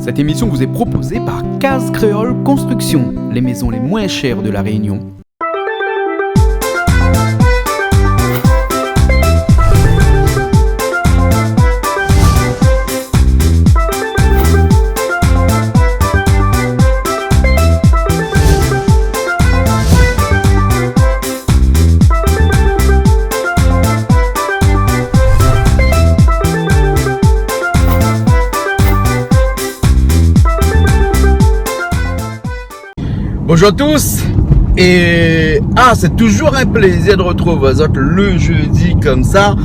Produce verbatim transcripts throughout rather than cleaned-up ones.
Cette émission vous est proposée par Case Créole Construction, les maisons les moins chères de La Réunion. Bonjour à tous. Et, ah, c'est toujours un plaisir de retrouver vous autres le jeudi comme ça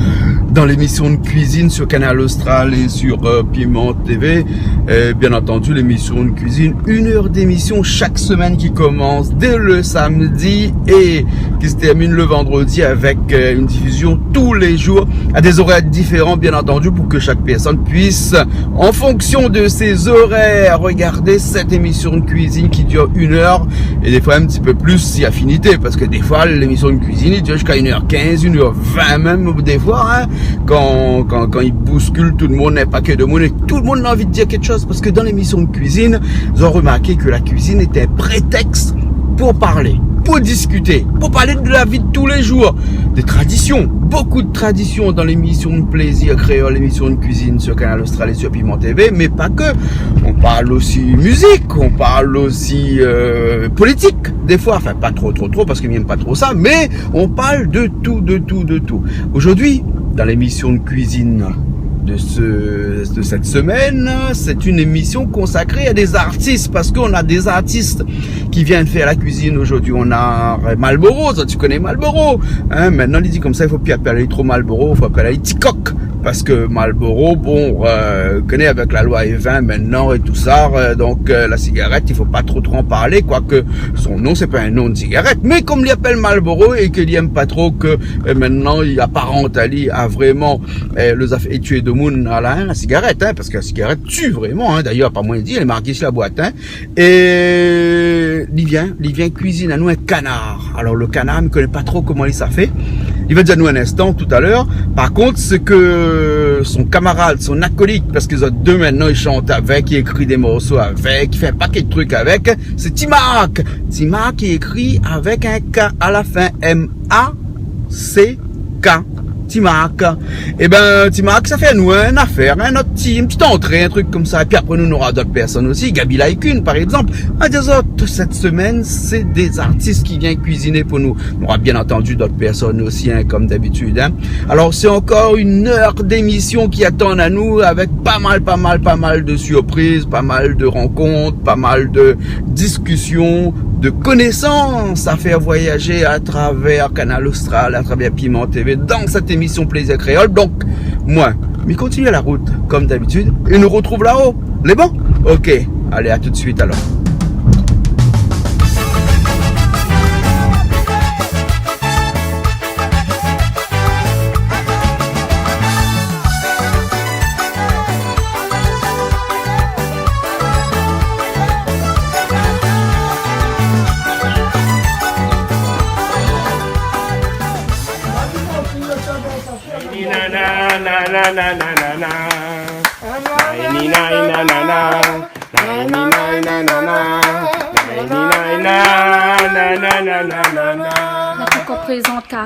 dans l'émission de cuisine sur Kanal Austral et sur, euh, Piment T V. Euh, bien entendu, l'émission de cuisine, une heure d'émission chaque semaine qui commence dès le samedi et qui se termine le vendredi avec, euh, une diffusion tous les jours à des horaires différents, bien entendu, pour que chaque personne puisse, en fonction de ses horaires, regarder cette émission de cuisine qui dure une heure et des fois un petit peu plus si affinité, parce que des fois, l'émission de cuisine, il dure jusqu'à une heure quinze, une heure vingt même, des fois, hein, quand, quand, quand il bouscule tout le monde, un paquet de monde, et tout le monde a envie de dire quelque chose, parce que dans l'émission de cuisine, ils ont remarqué que la cuisine était un prétexte pour parler, pour discuter, pour parler de la vie de tous les jours, des traditions, beaucoup de traditions dans l'émission de plaisir créole, l'émission de cuisine sur Kanal Austral et sur Piment T V, mais pas que. On parle aussi musique, on parle aussi, euh, politique, des fois, enfin pas trop, trop, trop, parce que mi èm pa tro sa, mais on parle de tout, de tout, de tout. Aujourd'hui, dans l'émission de cuisine de ce, de cette semaine, c'est une émission consacrée à des artistes, parce qu'on a des artistes qui viennent faire la cuisine aujourd'hui. On a Malboro, sa, tu connais Malboro, hein, maintenant, li di konmsa, i fo pi apèl ali tro Malboro, i fo apèl ali Ti Kok. Parce que Malboro, bon, euh, koné, avec la loi Evin maintenant et tout ça, euh, donc, euh, la cigarette, il faut pas trop, trop en parler, quoique son nom, c'est pas un nom de cigarette. Mais comme li apèl Malboro et que li èm pa tro que, euh, maintenant, li aparant ali à vraiment, euh, les affaires, et tuer de moun à la, hein, la cigarette, hein, parce que la cigarette tue vraiment, hein. D'ailleurs, pa moin di, lé marké si la boîte, hein. É li vien, li vien kuizine anou in kanar. Alor, le kanar, mi koné pa tro koman li sa fé. Li va dir anou in instan, talèr. Par kont, sé ke son kamarad, son akolit, parske zot dé, mintnan, i shant avèk, i ékri dé morso avèk, i fé in pakèt trik avèk, sé Timark. Timark, i ékri avèk in K a la fin, M A C K. Timark. Ében, Timark, sa fé anou in afèr, in not ti, in ti antré, in trik konmsa. Épi apré, nou nora dot pèrsone osi. Gaby Laï-Kune, par égzanp. Mé dézot, sèt semèn, sé dé zartis ki vien kuiziné pou nou. Nora bien antandu dot pèrsone osi, in, konm dabitid, in. Alor, sé ankor in èr d'émisyon ki atann anou avèk pa mal, pa mal, pa mal de sirpriz, pa mal de rankont, pa mal de diskisyon, de konésans a fèr voyajé atravèr Kanal Austral, atravèr Piment T V, dan sèt émisyon Plézir Kréol. Donk, moin, mi kontinié la rout, konm dabitid, é nou rotrouv laò. Lé bon ? OK, alé, a tout de suit alor.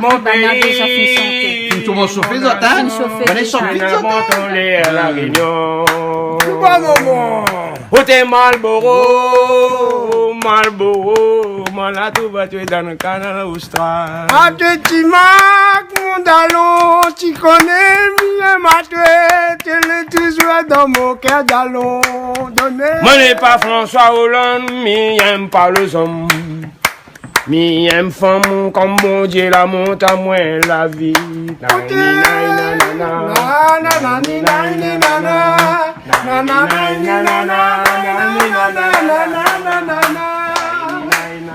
Mon péi, banna déza fine shanté. Fine shofé zot, in ? Fine shofé déza. Banna i shant vit zot, in ? La Rényon. Tout bon, momon. Oté Malboro, Malboro, moin la trouv atou dan Kanal Austral. A té Timark, mon dalon, ti koné, mi yèm atou, té lé touzour dan mon kèr, dalon, doné. Moin lé pa François Hollande, mi yèm pa lézom. Mi yèm fanm konm Bondié la mont amoin la vi. Oté.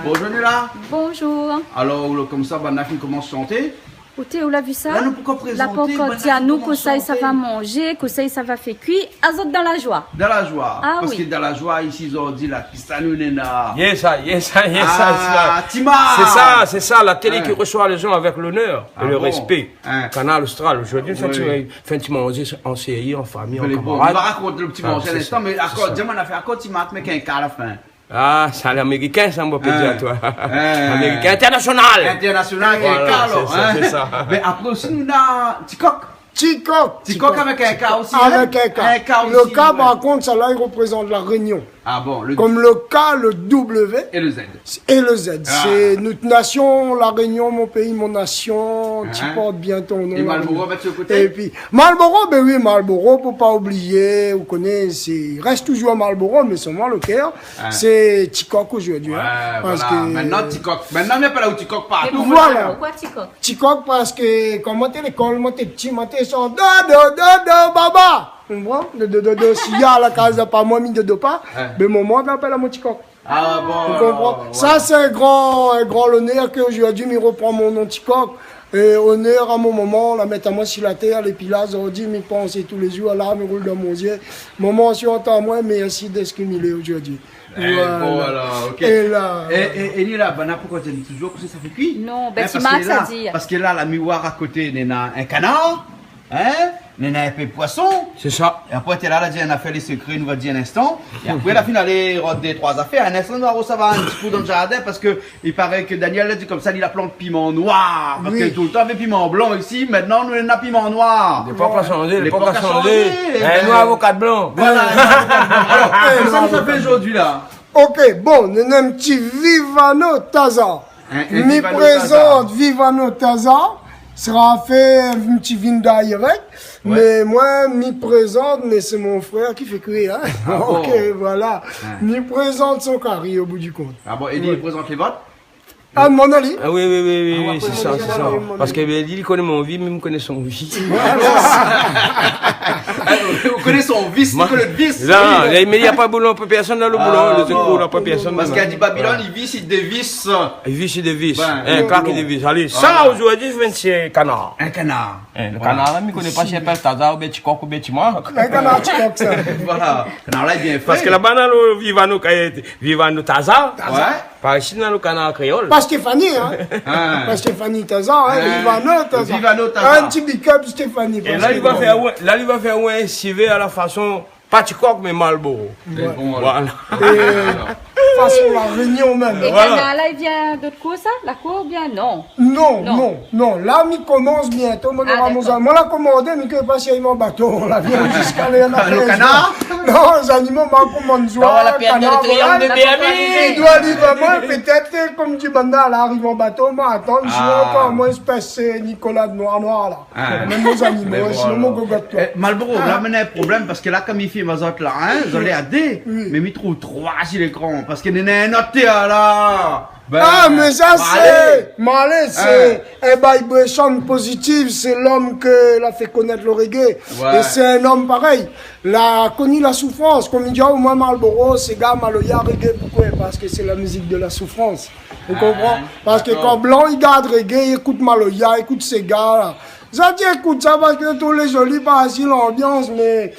Bonjour, Nula. Bonjour. Alor, ou lé konmsa, banna fine komans shanté. Oté, ou la vi sa ? La, nou pokor prézanté, la pokor di anou kosa i sava manzé, kosa i sava fé kui. Azot dan la joi. Dan la joi. Ah oui. Parske dan la joi, isi, zordi la, kisa nou néna ? Yes, I, yes, I, yes, I, yes, I. Ah, Tima ! C'est ça, c'est ça, la télé qui reçoit les gens avec l'honneur et le respect. Ah bon ? Hein. Kanal Austral, zordi, nou fé in ti, fé in ti manzé an séri, an fami, an kamarad. Bon, nou va rakont lo ti manzé a linstan, mé ankor, di amoin in nafèr, ankor Tima, mé kèl ka la fin ? Ah, sa, lé amérikin, sa, moin pé dir aou. Amérikin internasional. Internasional, voilà, kèl ka, alor, sé sa. Mé apré osi, nou néna Tikok. Tikok, Tikok avèk in K osi, hein ? Avèk in K. In K osi, ouais. Lo K, par kont, sa la, i reprézant La Rényon. Ah bon, le... Kom lo K, lo W é lo Z. É lo Z. Ah. Sé nout nasion, La Rényon, mon péi, mon nasion, ti port bien ton non, La Rényon. É Malboro, mèt su lo koté ? Épi, Malboro, bin oui, Malboro, pou pa oublié, ou koné, sé, i rès touzour Malboro, mé solman lo kèr, sé Tikok zordi, hein. Ouais, voilà. Parske... Mintnan, Tikok. Mintnan, i apèl aou Tikok partou. Mé pourkoi, pourkoi Tikok ? Tikok parske, kan moin té lékol, moin té pti, moin té sort, dodo, dodo, baba. Ou konpran ? Dodo, dodo, si la kaz la pa moin, mi dodo pa. Ouais. Mé momon té apèl amoin Tikok. Ah bon, alor, ouais. Ou konpran ? Sa, sé in gran, in gran lonèr ke zordi mi repran mon non Tikok. É onèr a mon momon, la mèt amoin si la tèr, épi la, zordi, mi pans toulézour, la, mi roul dan mon zié. Momon, si ou antann amoin, mèrsi d'èt sak mi lé zordi. Eh, voilà. Bon, alor, OK. É la, é, é, é li la, banna, poukosa ou di touzour kosa sa fé kui ? Non, bin, parske la, parske la, la mi oir a koté, néna in kanar, hein ? Néna in pé poison. Sé sa. É apré, té la, la di in nafèr, lé sekré, nou va dir in instan. É apré, la fine alé rod dé troi zafèr. In instan, nou va resevoir in ti kou dan lo zardin, parske i paré ke Daniel la di konmsa, li la plant piman noir. Parske toultan navé piman blan isi, mintnan nou néna piman noir. Lépok la sanzé, lépok la sanzé. Lépok la sanzé, bin, nou avoka blan. Voilà, nou avoka blan. Alor, kosa nou sa fé zordi la ? OK, bon, nou néna in ti Vivano Taza. In, in Vivano Taza. Mi prézant Vivano Taza, sra fé in ti vin d'ay avèk. Ouais. Mé moin, mi prézant, mé sé mon frèr ki fé kui, hein. Ah bon ? OK, voilà. Ouais. Mi prézant son kari o bout di kont. Ah bon, é li, li prézant lé vot ? Ah, mon ali. Ah oui, oui, oui, oui, sé sa, sé sa. Parske, bin, li, li koné mon vi, mé mi koné son vi. Ou koné son vis, ou koné lo vis. Non, mé na pa boulon pou pèrsone dan lo boulon, lo sekour, na pa pèrsone. Parske la di Babilone, i vis, i dévis. I vis, i dévis. Bin, krak, i dévis. Alé, sa, zordi, vin sé kanar. In kanar. Lo kanar la, mi koné pa si i apèl Taza oubien Tikok oubien Timak. In kanar Tikok, sa. Voilà. Kanar la, lé bien fré. Parske laba, na lo Vivano, Vivano Taza. Ouais. Par isi, na lo kanar kréol. Pa Stéphanie, hein. Ah. Pa Stéphanie Taza, hein, Vivano Taza. Vivano Taza. In ti big up Stéphanie, la, li va fé, ouais, la, li va fé, ouais, sivé a la fason, pa Tikok, mé Malboro. Ouais. Bon, voilà. É fason La Rényon mèm. É kanar la, li vien d'ot koté, sa ? La kour oubien non ? Non, non, non. La, mi komans bientô, moin, moin la komandé, mi koné pa si i ariv an bato, la vien ziska lé... Lo kanar ? Non, zanimo, ma komandé, kanar, voilà. Triangle de Bermude. I doi ariv amoin, pétèt, kom di banna, la ariv an bato, ma atann, sinon, ankor moin, espès, sé Nicolas de Noir Noir, la. Ah. Mèm mon zanimo, sinon mon gogot, koi. Eh, Malboro, la, mi néna in problèm, parske la, kom i fé mazot la, hein, zot lé a dé, mé mi trouv troi si lékran, parske néna in not té la. Bin, ah, mé sa, sé, Malé, sé in vibration pozitiv, sé lom ke la fé konèt lo reggae. Ouais. É sé in om parèy. La koni la soufrans, kom i di, o moin Malboro, séga, maloya, reggae, poukosa ? Parske sé la mizik de la soufrans. Ou konpran ? Ah, dakor. Parske kan blan i gard reggae, i ékout maloya, i ékout séga, la. Sa, ti ékout sa parske tout lé zoli, pa si lanbians, mé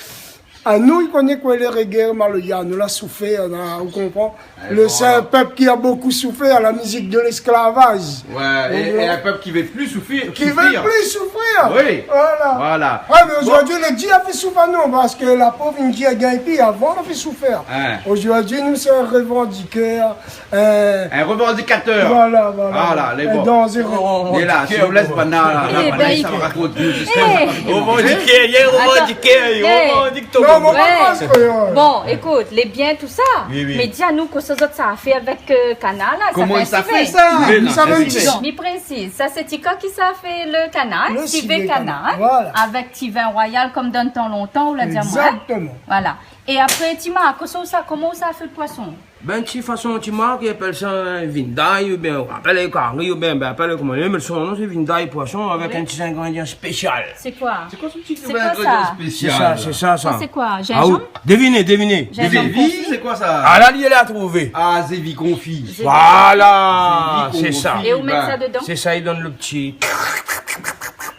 anou, i koné koi lé reggae, maloya, nou la soufèr, la, ou konpran ? Lo, sé in pèp ki la bokou soufèr, la mizik de lésklavaj. Ouais, é, é in pèp ki vé pli soufèr. Ki vé pli soufèr. Oui. Voilà. Voilà. Ouais, mé zordi, lo di la fé soufèr, non, parske la pov in di la gingn pi, avan la fé soufèr. Hein. Zordi, nou sé revandikèr, euh, in revandikatèr. Voilà, voilà. Voilà, lé bon. Danzéré. Mé la, si ou lès banna la, la, banna, sa va rakont in zistoir, sa va rakont in zistoir. Revandikèr, i revandik. Non, mé pa kréol. Bon, ékout, lé bien tousa. Oui, oui. Mé di anou, kosa zot sa fé avèk, euh, kanar la, sa fé in sivé. Koman i sa fé sa ? Mé non, sa fé in sivé. Donk, mi présiz, sa sé Tikok ki sa fé lo kanar, hein, sivé kanar, hein, voilà. Avèk ti vin royal, kom dan tan lontan, ou la di amoin, hein. Exactement. Voilà. É apré, Tima, kosa ou sa, koman ou sa fé lo poison ? Bin, ti fason, Tima, i apèl sa in vinday, oubien, ou apèl ali kari, oubien, bin, apèl ali koman i lé, mé son non, sé vinday poison avèk in ti ingrédian spésial. Sé koi ? Sé koi so ti ingrédian spésial ? Sé sa, sé sa, sa. Sa, sé koi ? Zinzanm ? Ah oui. Deviné, deviné. Zinzanm konfi ? Zévi, sé koi sa ? Ah la, li la trouvé. Ah, zévi konfi. Zévi konfi. Voilà, sé sa. É ou mèt sa dedan ? Sé sa, i donn lo ti...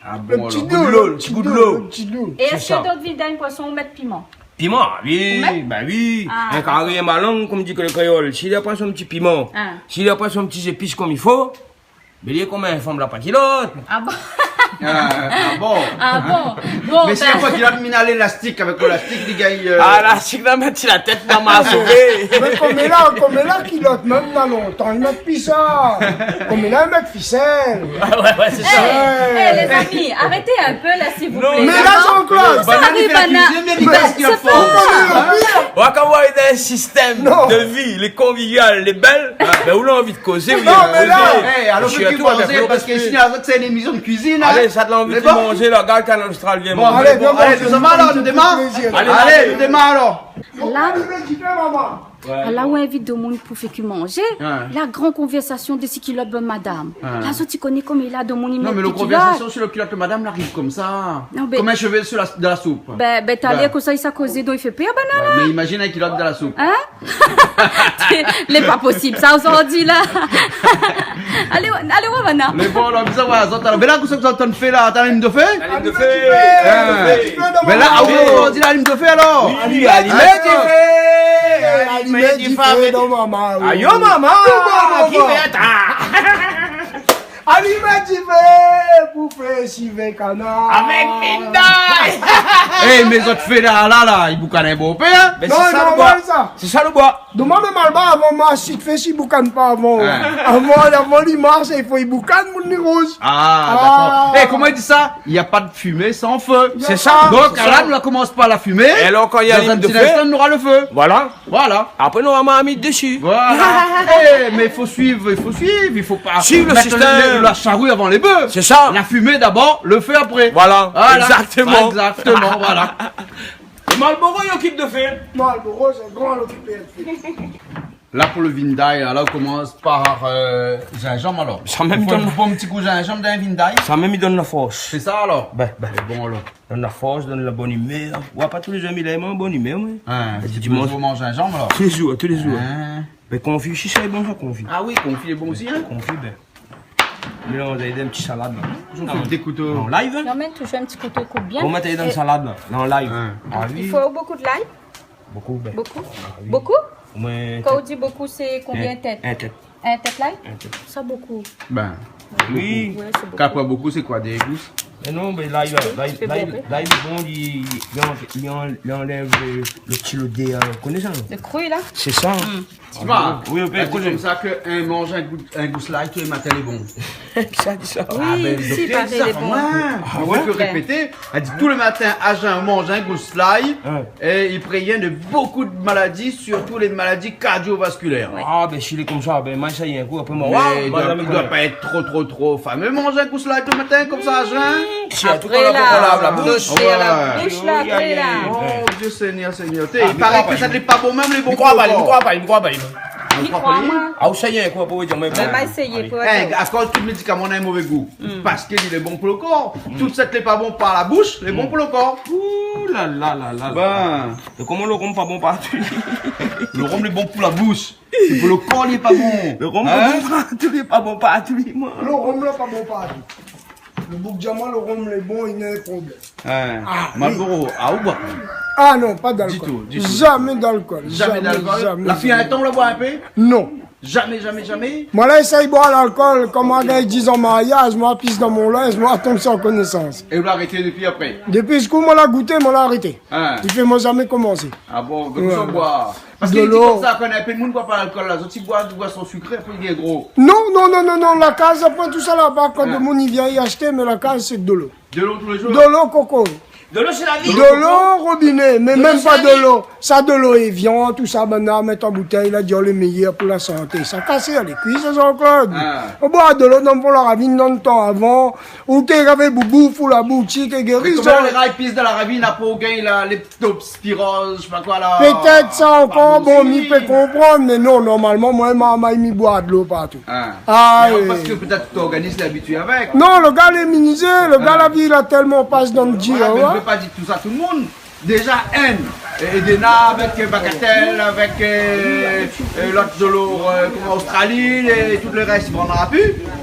Ah bon, lo ti alor. Lo ti dolo, lo ti dolo. É èske dan dot vinday poison ou mèt piman ? Piman, oui, bin oui. Ah. In kari, in malang, konm di lo kréol. Si li la pa son ti piman, si li la pa son ti zépis konm i fo, mé li lé konm in fanm la pa kilot. Ah bon ? Ah, ah bon ? Ah bon ? Bon, bin. Mé si li la pa kilot, mi na lélastik, avèk lélastik li gingn, euh... Ah, lélastik la mèt si la tèt, la ma sové. Mé konm la, konm la kilot, mèm dan lontan, i mèt pi sa. Konm la, i mèt fisèl. Ah ouais, ouais, sé sa. Eh, eh, les amis, arrêtez un peu là, s'il vous plaît. Non, mé la, Jean-Claude, sa i ariv, Anna. Bin, sé pa sa. Ou la, kan ou ariv dan in sistèm de vi, lé konvivial, lé bèl, bin, ou la anvi kozé, ou la anvi kozé. Non, mé la, eh, alor, parské si néna zot, sé in émision de kuizine, hein. Alé, sa té anvi manzé, la, gard Kanal Austral, vien manzé. Bon, alé, nou démar alor, nou démar. Alé, nou démar alor. La, la ou invit demoun pou fé kui manzé, la gran konvèrsasion dési kilot bann madam. La zot i koné koman i lé, demoun i mèt kilot. Non, mé lo konvèrsasion si lo kilot madam la ariv konmsa. Non, mé konm in shové si la, dan la soup. Bin, bin, talèr konmsa i sa kozé, donk i fé pèr, bann la. Ouais, mé imazine in kilot dan la soup. Hein ? Lé pa posib sa, ou sa di la. Alé, alé, ou va, Anna. Mé bon, alor, bizou, ouais, zot, alor. Mé la, kosa zot i antann fé la ? Alim difé ? Alim difé. Mé la, ah oui, ou di la alim difé alor ? Oui, alim difé. Alim difé dan mama, oui. Ayo, mama. Ki fé ata ? Alim difé pou fé sivé kanar. Avèk vinday. Eh, mé zot fé la, la, la, i boukann in bonpé, hein ? Non, non, sé sa lo boi. Sé sa lo boi. Domann Malbar avan, ma si fé si boukann pa avan. Hein. Avan, avan li marsh, i fo i boukann pou li rouz. Ah, dakor. Eh, koman i di sa ? Il y a pas de fumée sans feu. Sé sa. Donk la, nou la komans par la fimé. É alor, kan i alim difé, dan in ti instan, nou nora lo fé. Voilà. Voilà. Apré, nou nora marmit dési. Voilà. Eh, mé fo suiv, fo suiv, i fo pa mèt lo, lo, la shari avan lé bèf. Sé sa. La fimé dabor, lo fé apré. Voilà. Voilà. Exactement. Exactement, voilà. Malboro, i okip difé. Malboro, sé gran, i okip difé. La, pou lo vinday, la, la, ou komans par, euh, zinzanm, alor. Sa mèm i donn, i fo in bon ti kou zinzanm dan in vinday. Sa mèm i donn la fors. Sé sa, alor ? Bin, bin. Sé bon, alor. Donn la fors, donn la bone imèr. Ou pa tou lé zour mi lé an bone imèr, oui. Hein, dimansh. Tou lé zour ou manz zinzanm, alor ? Tou lé zour, tou lé zour. Hein. Mé konfi osi, sa lé bon, sa, konfi. Ah oui, konfi lé bon osi, hein ? Konfi, bin. Mé la, ou la èd in ti salad, la. Ou fé dé kouto. An live, hein ? Non, mé touzour in ti kouto i koup bien. Ou mèt dan salad, la. An live. Hein. Ah oui. I fo bonpé de lay. Bonpé, bin. Bonpé ? Ah oui. Bonpé ? Omoin in tèt. Kan ou di bonpé, sé konbien tèt ? In tèt. In tèt lay ? In tèt. Sa bonpé. Bin, oui. Ouais, sé bonpé. Kan i di bonpé, sé koi, dé gous ? Mé non, mé lay, lay, lay, lay, lay, bon, li, li an-, li an-, li anlèv lo, lo ti lodèr, euh, ou koné sa, non ? Lo kri, la ? Sé sa. Hmm. Tima, oui, ou pé la di konmsa ke in, manz in gous, in gous lay tou lé matin, lé bon. Kisa la di sa ? Ah bin, lo doktèr i di sa, pa moin. Ah ouais ? Ou pé répété. Bin. La di tou lé matin, a jin, manz in gous lay, é i prévien de bonpé de maladi, sirtou lé maladi kardiovaskulèr. Ouais. Ah bin, si lé konmsa, bin, moin, sa i lé in kou, apré moin, mé i doi, i doi pa èt tro, tro, tro famé. Manz in gous lay tou lé matin, konmsa, a jin. Hmm. Sirtou kan ou la, kan ou la lav la boush. Lé a la boush, la, apré, la. Oh, Dieu Seigneur, Seigneur. Té, i paré ke sa lé pa bon, mèm lé bon pou lo kor. Mi kroi pa li, mi kroi pa li, mi kroi pa li. Mi kroi, moin. Ah, ou sa i lé in kou, apré, ou di, mé bon. Bin, ma éséyé pou... Eh, akoz tout médikaman na in mové gou ? Hmm. Parské li lé bon pou lo kor. Hmm. Tout sak lé pa bon par la boush, lé bon pou lo kor. Ouh la la la la la. Bin. É koman lo rom pa bon partou ? Lo rom lé bon pou la boush. É pou lo kor, li lé pa bon. Lo rom, hein ? Lé pa bon partou, li, moin. Lo rom lé pa bon partou. Lo boug diaman, lo rom lé bon, li na in problèm. Hein. Ah, Malboro, oui. Ah, ou boi ? Ah non, pa d'alkol. Ditou, ditou. Zamé d'alkol. Zamé d'alkol. Zamé, zamé. La fiy, in tan, ou la boi in pé ? Non. Zamé, zamé, zamé ? Moin la éséy boir lalkol, kan moin la gingn diz an mariaz, moin la pis dan mon linz, moin la tonm san konésans. É ou la arété dopi apré ? Dopi se kou moin la gouté, moin la arété. Hein. Dopi moin la zamé komansé. Ah bon, mé ou sa boi ? Parské i di konmsa, kan in pé d'moun i boi pa lalkol la, zot i boi dé boison sikré, apré i vien gro. Non, non, non, non, non, la kaz, apré tout sa la, pa kan demoun i vien i ashté, mé la kaz, sé dolo. Dolo tou lé zour ? Dolo, koko. Dolo sé la vi. Dolo robiné, mé mèm pa dolo. Sa dolo Évian, tousa, banna mèt an boutèy la, di lé méyèr pou la santé. Sa kasé lé kuis, Jean-Claude. Ah. Ou boir dolo dan fon la ravine, dan tan avan, ou té ravé boubou, fou la boutik é géri. Mé koman lé ray pis dan la ravine, apré ou gingn la leptospiroz, je sais pas quoi la. Pétèt sa ankor, bon, mi pé konprann, mé non, normalman, moin, ma, ma, mi boir dolo partou. Ah. Ah, mé oui, parske pétèt ton organizm lé abitié avèk. Non, le gars lé iminizé, le gars, la vi la tèlman pas dan le djir, mé ou pé pa dir tousa tout le moun. Déza, inn, é, Edena avèk, euh, Bagatelle, avèk, euh, euh, lot dolo, euh, koman, Australie, é tout le rès, i vandra pi.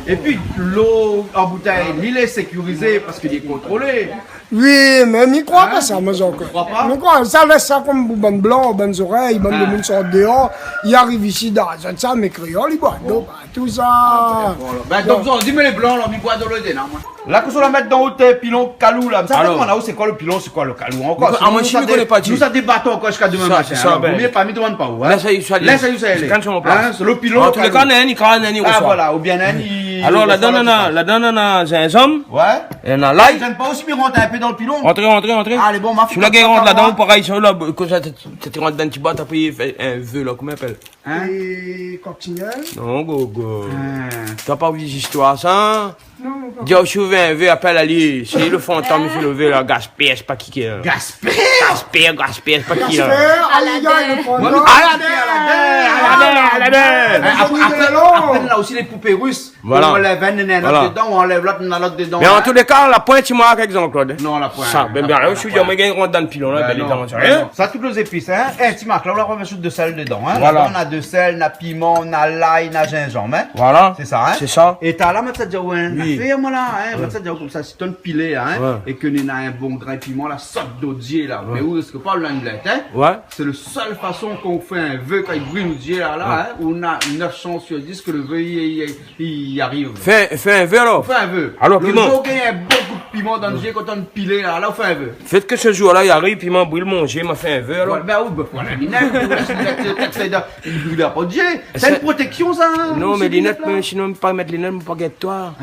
Épi, dolo an boutèy, li lé sékirizé parske li lé kontrolé. Oui, mé mi kroi pa sa, moin, Jean-Claude. Hein ? Ou kroi pa ? Mi kroi, sa lès sa konm pou bann blan, bann zorèy, bann demoun sort déor, i ariv isi, dan zot sa, mé kréol, i boir dolo, ba, tousa. Ah, dakor, alor. Bin, donk, zot i di, mé lé blan, la, mi boir dolo Edena, moin. La, kosa ou la mèt dan out pilon kalou, la. Sa, alor, koman la, ou, sé koi le pilon, sé koi le kalou ankor ? Mé, ah, moin, mi koné pa. Sinon, nou sa débat ankor ziska domin matin. Sa, sa, alor, bin, vo mié pa, mi domann pa ou, hein. Lès ali, lès ali. Lès ali, lès ali. Shakinn son plas. Hein, sé le pilon, an tou lé ka, kalou. Néna inn i kraz, néna inn i resoi. Ah, voilà, oubien néna inn i... Alor, ladan, néna, ladan, néna zinzanm. Ouais. Néna lay. Zot i èm pa osi, mi rant in pé dan le pilon. Antré, antré, antré. Alé, bon, ma fé konm sa, ou la gingn rant ladan, parèy, sa, la, kosa, té, té rant dan ti bat, apré, fé in vé, la, koman i apèl ? Hein ? É koktignol ? Non, gogo. Hein. Ou la pa vi zistoir sa ? Non, non, pa. Di aou, si ou vé in vé, apèl ali. Sé le fantom, hein ? I fé le vé la, Gaspard, sé pa ki ki lé la. Gaspard ? Gaspard, Gaspard, sé pa ki la. Gaspard, aïe, aïe, le fantom. Aladin, Aladin, Aladin, Aladin. Hein, apré, apré, apré, la osi, lé poupé ris. Voilà. Ou anlèv inn, néna in lot dedan, ou anlèv lot, néna lot dedan, hein. Mé an tou lé ka, la poin ti mark avèk Jean-Claude, hein. Non, la poin. Sa, bin, la poin, si ou di amoin, mi gingn rant dan le pilon la, bin, non, non. Sa, tout lé zépis, hein. In ti mark la, ou la razout de sèl dedan, hein. Voilà. Ladan, néna de sèl, néna piman, néna lay, néna zinzanm, hein. Voilà. Sé sa, hein. Sé sa. É talèr la, moin sa di aou, hein, oui, la fé, moin la, hein, moin sa di aou konmsa, si ou pilé, hein, é ke néna in bon grin piman la sort dan out zié la. Ouais. Mé ou risk pa, ou la in lèt, hein. Ouais. Sé le sèl fason kan ou fé in vé, kan i bril out zié la, la, hein, ou néna nèf shans sur dis ke le vé i, i, i ariv. Fé, fé in vé alor. Fé in vé. Alor, piman. Le zour ou gingn in bon kou de piman dan le zié, kan ou pilé la, la ou fé in vé. Fé ke se zour la i ariv, piman bril mon zié, ma fé in vé alor. Ouais, bin oui, bin, voilà, linèt, linèt, linèt, linèt, i bril pa out zié. Sé in protéksion sa, hein, non, mé linèt, mé sinon, pa mèt linèt, mi pa gèt toi. Ah,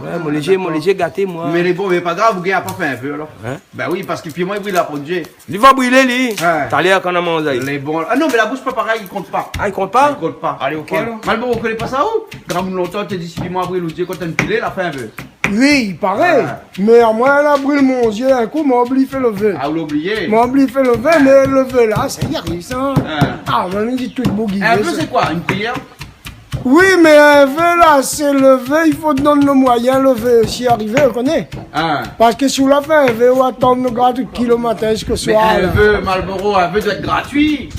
ouais, mon zié, mon zié gaté, moin. Mé lé bon, mé pa grav, ou gingn pa fé in vé alor. Hein ? Bin oui, parske piman i bril pa out zié. Li va brilé, li. Ouais. Talèr kan na manzé. Lé bon. Ah non, mé la boush pa parèy, i kont pa. Ah, i kont pa ? I kont pa. Alé, OK, alor. Malboro, ou koné pa sa, ou ? Gramoun lontan té di, si piman bril out zié, kan ou pilé, la fé in vé. Oui, i paré. Ouais. Mé amoin, la bril mon zié in kou, ma oubli fé le vé. Ah, ou la oublié ? Ma oubli fé le vé, mé le vé la, sa i ariv, sa. Ouais. Ah, moin, mi di tout boug i vé sa. In vé, sé koi ? In priyèr ? Oui, mé in vé la, sé le vé, i fo donn le moiyin le vé osi arivé, ou koné. Ah. Parske si ou la fé in vé, ou atann le gratouki le matin ziska soir la. Mé in vé, Malboro, in vé i doi èt gratui.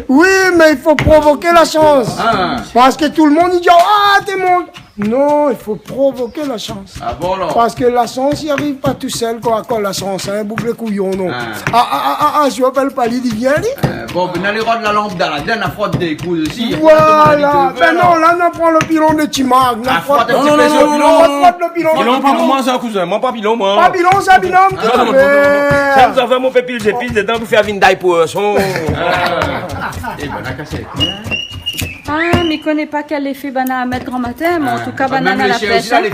Oui, mé i fo provoké la shans. Ah. Parske tout le moun i di, ah, té mon... Non, i fo provoké la shans. Ah bon, alor ? Parske la shans i ariv pa tousèl, koi, kan la shans, hein, boug lé kouyon, non. Ah. Ah, ah, ah, ah, ah, si ou apèl pa li, li vien, li. Euh, bon, bin, alé rod la lanp dan la, dan la frot dé kou osi. Voilà. Bin non, la, nou pran le pilon de Timark, nou frot in ti pé sur le pilon. Non, non, non, non, non. Pilon pa pou moin sa, kouzin. Moin pa pilon, moin. Pa pilon sa, binom. Ah, non, non, non, non. Sa, sa fé mon pépil zépis dedan pou fé vin day pou, euh, son. Ah. Eh bin, la kasé. Ah, mi koné pa kèl éfé banna la mèt gran matin, mé an tou ka, banna la pèsh, hein. Banna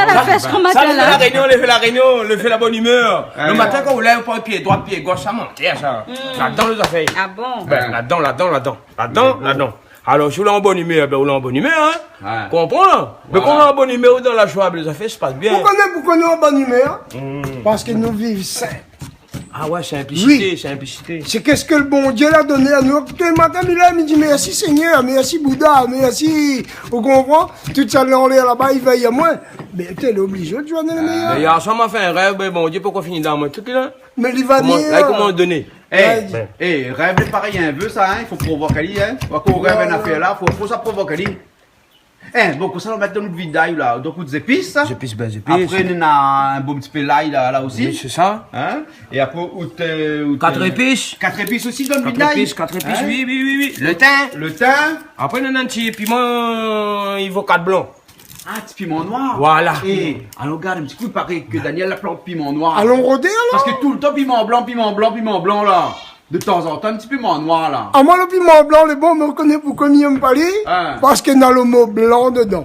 la pèsh gran matin la. Sa, sa, La Rényon, lé fé La Rényon, lé fé la bone imèr. Le matin, kan ou lèv, ou pran pié droit, pié gosh, sa mantèr, sa. Hmm. Ladan lé zafèr. Ah bon ? Bin, ladan, ladan, ladan. Ladan, ladan. Alor, si ou lé an bone imèr, bin, ou lé an bone imèr, hein. Ouais. Konpran ? Mé kan ou lé an bone imèr, ou dan la joi, bin, lé zafèr i pas bien. Ou koné, ou koné an bone imèr ? Hmm. Parske nou viv sin. Ah ouais, sinplisité, oui, sinplisité. Sé ke sak le Bondié la doné anou. Tou lé matin, mi lèv, mi di, mèrsi Sényèr, mèrsi Bouda, mèrsi, ou konpran ? Tout sa lé anlèr laba, i vèy amoin. Bin, té lé oblizé de zoué le méyèr. Mé yèr soir, ma fé in rèv, bin, Bondié, poukoi fini dan moin tout la ? Mé li va ni, la, euh, koman doné ? Eh, eh, rèv lé parèy in vé sa, hein, i fo provok ali, hein. Ou va kan ou rèv in afèr la, fo, fo sa provok ali. Eh, bon, konmsa, nou mèt dan nout vin day la. Donk, out zépis. Zépis, bin, zépis. Apré, nou néna in bon ti pé lay la, la osi. Oui, sé sa. Hein ? É apré, out, euh, out, euh, kat zépis. Kat zépis osi dan le vin day. Kat zépis, kat zépis, oui, oui, oui, oui. Le tin. Le tin. Apré, nou néna in ti piman, euh, ivokat blan. Ah, ti piman noir. Voilà. Eh, alon gard in ti kou, i paré ke Daniel la plant piman noir. Alon rodé, alor. Parske toultan piman blan, piman blan, piman blan, la. De tanzantan, in ti piman noir, la. Ah, moin, le piman blan, lé bon, mé ou koné poukoi mi èm pa li ? Ah. Parske na le mo blan dedan.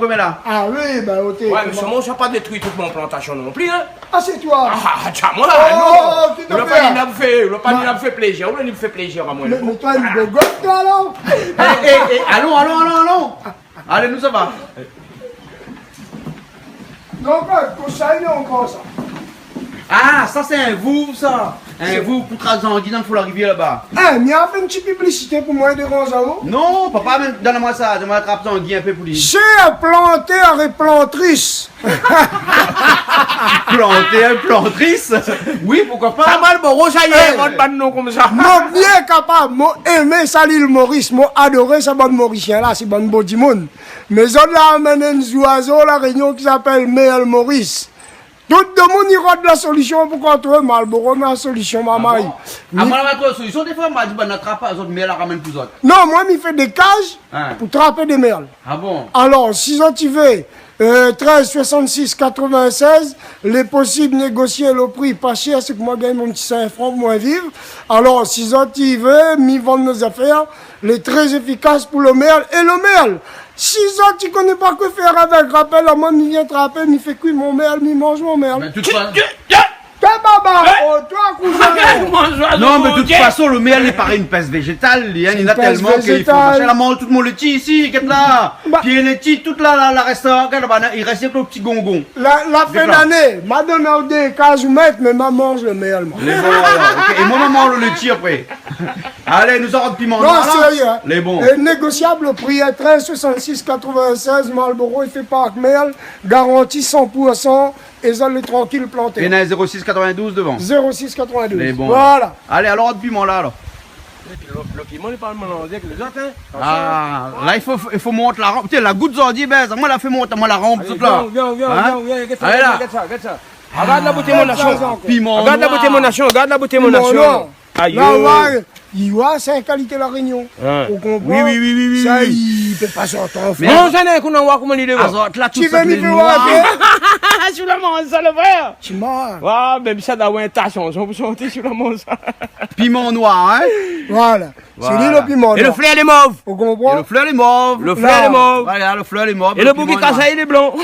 koméla. Ah oui, ben, oté, ouais, mé koman ? Solman sa pa détrui tout mon plantasion non pli, hein. Ah, sé toi ? Ah, ah, tcha, moin, oh, non. Ou la pa ni la fé, ou la pa ni la fé plézir, ou la ni fé plézir amoin. Mé, mé toi, li gogot, toi, alor ? Eh, eh, eh, alon, alon, alon, alon. Alé, nou sava. Donk, euh, konsèy, non, ankor sa. Ah, sa sé in vouv, sa. In vouv pou trap zangi dan fon la rivièr laba. Eh, mi la fé in ti piblisité pou moin, déranz aou ? Non, papa, mé donn amoin sa, donn amoin trap zangi in pé pou li. Sé in plantèr é plantris. Plantèr, plantris ? Oui, poukoi pa ? Sa Malboro, sa i invant bann non konmsa. Moin bien kapab, moin èm sa lil Moris, moin ador sa bann Morisien la, sé bann bo dimoun. Mé zot la amenn in zoizo La Rényon ki apèl mèrl Moris. Tout domoun i rod la solision pou kontr Malboro, mé la solision, marmay. Ah bon ? Ah, moin la trouv la solision, défoi, ma di, bann la trap, zot mèrl la ramenn pou zot. Non, moin, mi fé dé kaz pou trap dé mèrl. Ah bon ? Alor, si zot i vé, euh, trèz soisann-sis katrovin-sèz, lé posib négosié lo pri, pa shèr, sé ke moin gingn mon ti sink fran pou moin viv. Alor, si zot i vé, mi vann mon zafèr, lé trè éfikas pou lo mèrl é lo mèrl. Si zot i koné pa kosa fé avèk, rapèl amoin, mi vien trapé, mi fé kui mon mèrl, mi manz mon mèrl. Mé tout fa- Té baba, oh, toi, kouzin. Non, mé de tout fason, lo mèrl lé parèy in pès vézétal, li, hein, li na tèlman ke i fo maché. La manz tout mon léti isi, gèt la. Pié léti, tout la, la, la rès, gèt laba, i rès lo ti gongon. La, la fin d'ané, ma donn aou dé kaz ou mèt, mé ma manz lo mèrl, moin. Lé bon, alor, ok. É moin, ma manz lo léti apré. Alé, nou sort piman noir la. Non, sérié, hein. Lé bon. É négosiab lo pri, hein, trèz soisann-sis katrovin-sèz, Malboro, i fé pa avèk mèrl, garanti san pou san. É zot lé trankil planté. Néna zéro sis katrovin-douz dovan. Zéro sis katrovin-douz. Lé bon. Voilà. Alé, alor, lo piman la, alor. Lo, lo piman, li pa mélanzé avèk lézot, hein. Ah, la, i fo, i fo mont la ranp. Tiens, la gout zordi, ben, moin la fé mont, moin la ranp, tout la. Alé, vien, vien, vien, vien, gèt sa, gèt sa, gèt sa. Agard la boté mon nasion. Piman noir. Agard la boté mon nasion, agard la boté mon nasion. Piman noir. Ayo. La, ouais, i voi, sé in kalité La Rényon. Hein. Ou konpran ? Oui, oui, oui, oui, oui. Sa, i pé pa sort an Frans. Mé non, sa, néna koman, koman li lé, azot la, tout sa, lé noir. Sou la manz sa, lo frèr. Ti mar. Wa, mé sa, la, ouais, ta shanson pou sorti sou la manz sa. Piman noir, hein ? Voilà. Sé li lo piman noir. É lo flèr lé mov. Ou konpran ? É lo flèr lé mov. Lo flèr lé mov. Voilà, lo flèr lé mov, é lo boug i kas ali, lé blan.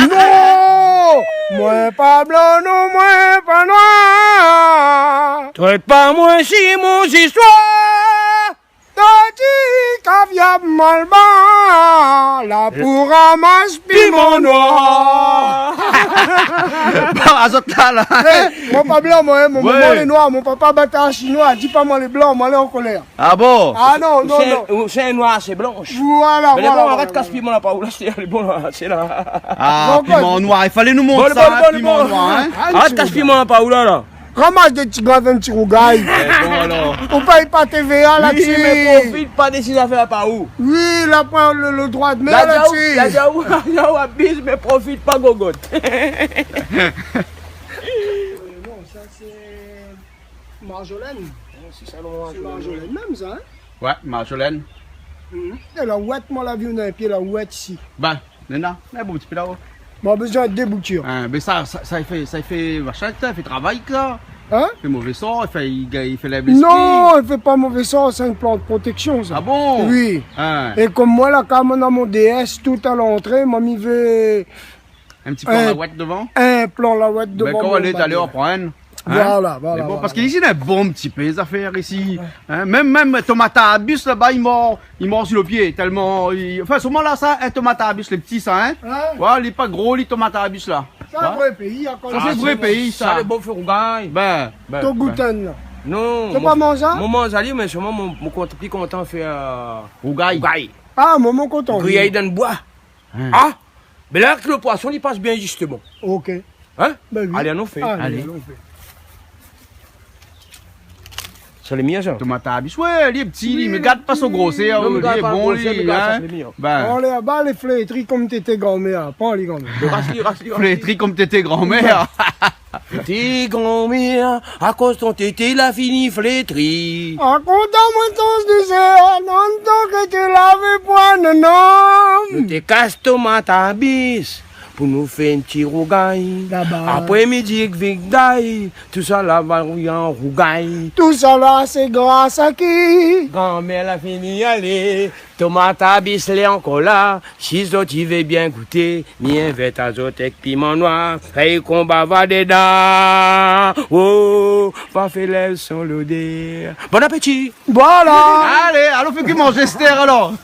Non ! Moin pa blan, non, moin pa noir. Trèt pa moin si mon zistoir. Tati kaviar Malbar, la pou ramas piman noir. Bon, azot la, la. Eh, moin pa blan, moin, hein, mon momon lé noir, mon papa batar shinoi, di pa moin lé blan, moin lé an kolèr. Ah bon ? Ah non, non, non. Ou sé noir, sé blansh. Voilà, voilà. Mé bon, arèt kas piman la pa ou la, sé, lé bon la, sé la. Ah, piman noir, i falé nou mont sa, piman noir, hein. Arèt kas piman la pa ou la, la. Ramas dé ti grin, in ti rougay. Eh, bon, alor. Ou pèy pa T V A la dsi. Oui, mé profit pa dé ti zafèr la pa ou. Oui, la pran lo, lo droi d'mèr la dsi. La di aou, la di aou, abiz, mé profit pa gogot. Non, sa sé Marjolaine. Sé Marjolaine mèm sa, hein ? Ouais, Marjolaine. Mhm. É la wèt, moin la vi, néna in pié la wèt isi. Ba, néna, néna in bon ti pié la-o. Moin la bezoin dé boutir. Hein, mé sa, sa, sa i fé, sa i fé machin, sa i fé travay, sa. Hein ? I fé mové sor, i fé, i, i fé lèv léspri. Non, i fé pa mové sor, sé in plan de proteksion, sa. Ah bon ? Oui. Hein. É konm moin la, kan moin néna mon D S tout a lantré, moin mi vé In ti plan lawèt dovan ? In plan lawèt dovan. Mé kan ou alé talèr, ou pran inn. Voilà, voilà. Mé bon, voilà, parské isi, néna bonpé zafèr isi. Mèm, mèm tomat arbis laba, i mor, i mor si lo pié, tèlman i, anfin, solman la, sa, in tomat arbis, lé pti sa, in. Voilà, lé pa gro, lé tomat arbis la. Sa sé vré péi, akoz sa sé vré péi, sa. Sa lé bon pou rougay. Bin, bin. To gout in, la. Non, sé pa manzé ? Mon manzé ali, mé solman mon, mon kont-, pli kontan fé, eu, rougay. Rougay. Ah, mon, mon kontan. Griyé dann boi. Ah, mé la, èk lo poison, li pas bien, zisteman. OK. Alé, anon fé. Alé. Sa lé mien, sa. Tomat arbis, oué, li lé pti, li, mé gard pa son grosèr, li lé bon, li, in. Bin. Alé, laba, lé flétri konm tété granmèr. Pran ali, granmèr. Ras li, ras li, ras li. Flétri konm tété granmèr. Flétri granmèr, akoz ton tété la fini flétri. Rakont amoin ton zizèr, dan tan ke té lavé poin nonom. Nou té kas tomat arbis pou nou fé in ti rougay. Laba. Apré midi èk viday, tousala va rouy an rougay. Tousala sé gras a ki ? Granmèr la fini alé. Tomat arbis lé ankor la, si zot i vé bien gouté, mi invit azot èk piman noir, fèy konba va dedan. Oh, va fé lèv son lodèr. Bon apéti. Voilà. Alé, alon fé kui manzé astèr alor.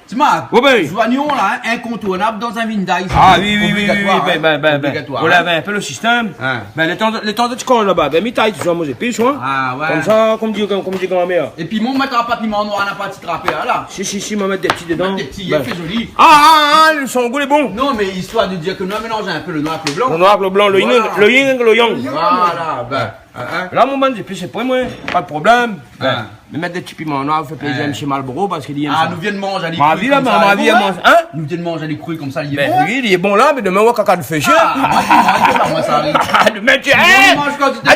Ti Mark, zoignon la, in, inkontournab dan in vinday, sa. Ah oui, oui, oui, oui, obligatoire, bin, bin, bin, bin. Obligatoire, voilà, bin, in pé lo sistèm. Bin, lo tan, lo tan ti komann laba, bin, mi tay touzour mon zépis, in. Ah oué. Konmsa, konm di, konm, konm di granmèr. Épi mon mèt pa piman noir, na pa ti trapèr la. Si, si, si, mon mèt dé pti dedan. Mèt dé pti, fé zoli. Ah, ah, ah, son gou lé bon. Non, mé istoir de dir ke nou la mélanz in pé lo noir èk lo blan. Lo noir èk lo blan, lo yin, lo yin èk lo yang. Voilà, bin. La, mon bann zépis, sé pou moin, pa de problèm. Bin, mé mèt dé ti piman noir, fé plézir a Mésyé Marlboro, parské li yèm sa. Ah, nou vien manz ali kri konmsa, li lé bon, in ? Nou vien manz ali kri konmsa, li lé bon. Bin oui, li lé bon la, mé domin, ou va kaka nou fé shé. Ah, moin, moin, moin, sa ariv. Ah, domin, ti, é,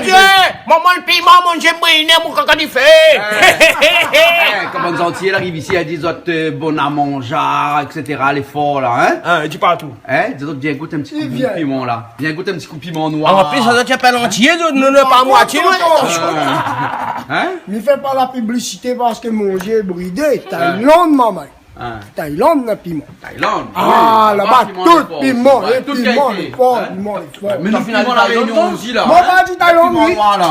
ti, é, momon lo piman, mon zèm briné, mon kaka di fé. É, kan bann zantié la ariv isi, la di zot, eu, bon a manzé, et cetera, lé for la, in ? In, di partou. In, di zot, vien gout in ti kou piman la. Vien gout in ti kou piman noir. An plis, sa, zot i apèl antié, zot, nou, nou, pa moitié, non. In ? Mi fé pa la piblisité parské mon zié lé bridé. Thaïlande, marmay. Thaïlande, na piman. Thaïlande, oui. Ah, laba, tout piman, tout piman, kalité. Piman lé for, piman lé for. Mé nou, piman La Rényon osi la, in ? Mon pa di Thaïlande, oui. Piman noir la.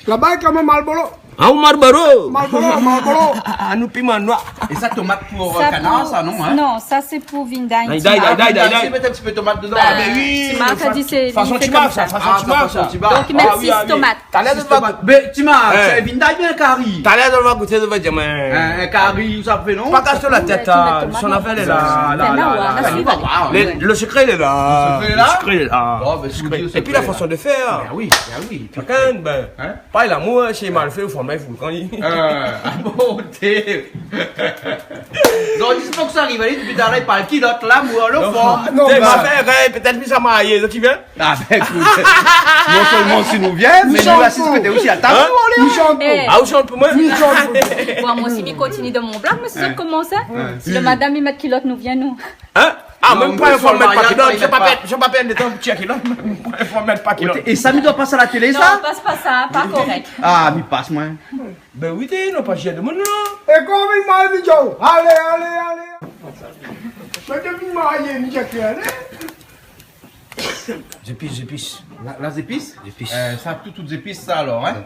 Laba, kan mèm, Marlboro. Ah, ou Marlboro. Marlboro, Marlboro. Ah, nou piman noir. É sa, tomat pou, eu, kanar, sa, non, in ? Non, sa sé pou vinday. Vinday, vinday, vinday. Mèt in ti pé tomat dedan. Ah, bin oui, Ti Mark la di sé, fason Ti Mark sa. Fason Ti Mark sa. Donk i mèt sis tomat. Talèr nou va gout. Mé Ti Mark, sé vinday oubien kari ? Talèr nou va gouté, nou va dir, mé in, in kari, ou sa fé, non ? Pa kas la tèt, son afèr lé la, la, la, la. Lo sekré lé la. Lo sekré lé la. Bon, bin, si ou di lo sekré lé la. Épi la fason de fèr. Bin oui, bin oui. Shakinn, bin. Parèy lamour, in, si lé mal fé, ou fé mal, fou, kan li... Eu, ah bon, té. Donk, zis pou ke sa ariv, alé, dopi talèr, i parl kilot, lamour, lo for. Non, mé ma fé rèy, pétèt mi sa marié, zot i vien ? Ah, bin, ékout, non solman si nou vien, mé nou asiz pétèt osi a tab, nou, alé. Nou shant pou... Ah, ou shant pou moin ? Nou shant pou... Bon, moin osi, mi kontinié dan mon blag, mé si zot i komans, in. Si lo madam i mèt kilot, nou vien, nou. In ? Ah, mèm pa in foi mèt pa kilot, mi sa pa pèrd, mi sa pa pèrd lo tan pou tir kilot, mèm pa in foi mèt pa kilot. É sa, mi doi pas a la télé, sa ? Non, pas pa sa, pa korèk. Ah, mi pas, moin. Bin oui, té, non, pa tir demoun, non. É koman i mèt mi djou ? Alé, alé, alé. Mé depi marié, mi di aou, alé. Zépis, zépis. La, la zépis ? Zépis. Eu, sa, tout, tout zépis, sa, alor, in ?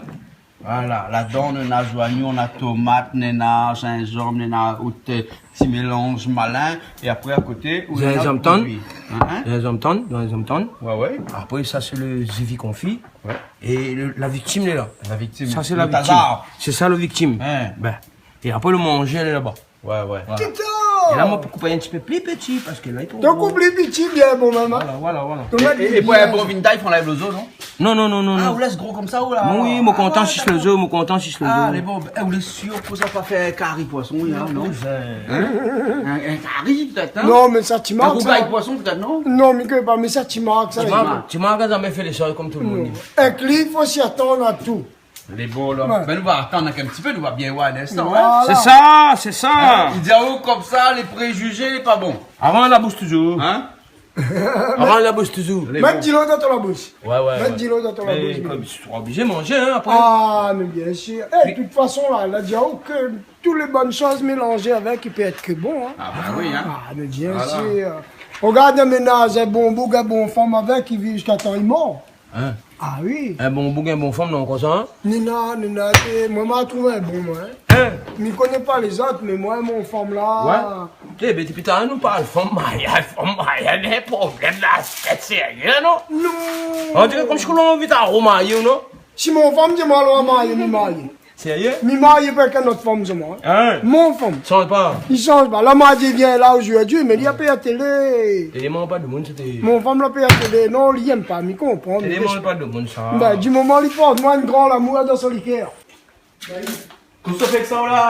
Voilà, ladan, néna zoignon, néna tomat, néna zinzanm, néna out, eu, ti mélanz malin. É apré, a koté, ou néna... Zinzanm tann. In, in ? Zinzanm tann, zinzanm tann. Oué, oué. Apré, sa, sé lo zivi konfi. Oué. É lo, la viktim lé la. La viktim. Sa, sé la viktim. Lo tazar. Sé sa, lo viktim. In. Bin. É apré, lo manzé lé laba. Oué, oué. Voilà. Tito ! É la, moin, pou koup in ti pé pli pti, parské la, li lé tro gro. Donk, koup pli pti, bien bon, momon. Voilà, voilà, voilà. É, é pou in bon vinday, fo anlèv lo zo, non ? Non, non, non, non. Ah, ou lès gro konmsa, ou la ? Oui, mon kontan sis lo zo, mon kontan sis lo zo. Ah, lé bon. É, ou lé sir ke sa pa fé in kari poison, non ? Non, non. In ? In, in kari, pétèt, in ? Non, mé sa, Ti Mark, sa. In rougay poison, pétèt, non ? Non, mi koné pa, mé sa, Ti Mark, sa. Ti Mark, Ti Mark la zamé fé lé shoz konm tout lo moun. Non. Èk li, i fo si atann a tout. Lé bon, la. Oué. Bin, nou va atann in ti pé, nou va bien oir in instan, in. Voilà. Sé sa, sé sa. In, i di aou konmsa, lé préjizé lé pa bon. Avan la boush touzour. In ? Avan la boush touzour. Lé bon. Mèt dilo dan ton la boush. Oué, oué, oué. Mèt dilo dan ton la boush. Mé konm, sé oblizé manzé, in, apré. Ah, mé bien sir. É, de tout fason, la, la di aou ke tout lé bone shoz mélanzé avèk, i pé èt ke bon, in. Ah, bin oui, in. Ah, mé bien sir. Voilà. Rogard in ménaz, in bon boug, in bon fanm avèk, i viv ziska tan i mor. In ? Ah oui. In bon boug, in bon fanm, non, konmsa, in ? Nina, Nina, té, moin, ma trouv in bon, moin, in. In ? Mi koné pa lézot, mé moin, mon fanm la. Ouais. Té, bin, dopi talèr nou parl fanm mariaz, fanm mariaz, mé problèm la, sé sérié, non ? Non. On diré konmsi ke nou anvi ta romarié, non ? Si mon fanm di amoin, alon marié, mi marié. Sérié ? Mi marié pa èk in not fanm, sa, moin, in. In ? Mon fanm. Sanz pa. Li sanz pa. La, ma di, vien la zordi, mé li la pèr télé. Télé, moin pa domoun, sété... Mon fanm la pèr télé. Non, li yèm pa, mi konpran, mé... Télé, moin pa domoun, sa. Bin, di moman li port amoin in gran lamour dan son likèr. Kosa ou fé èk sa, la ?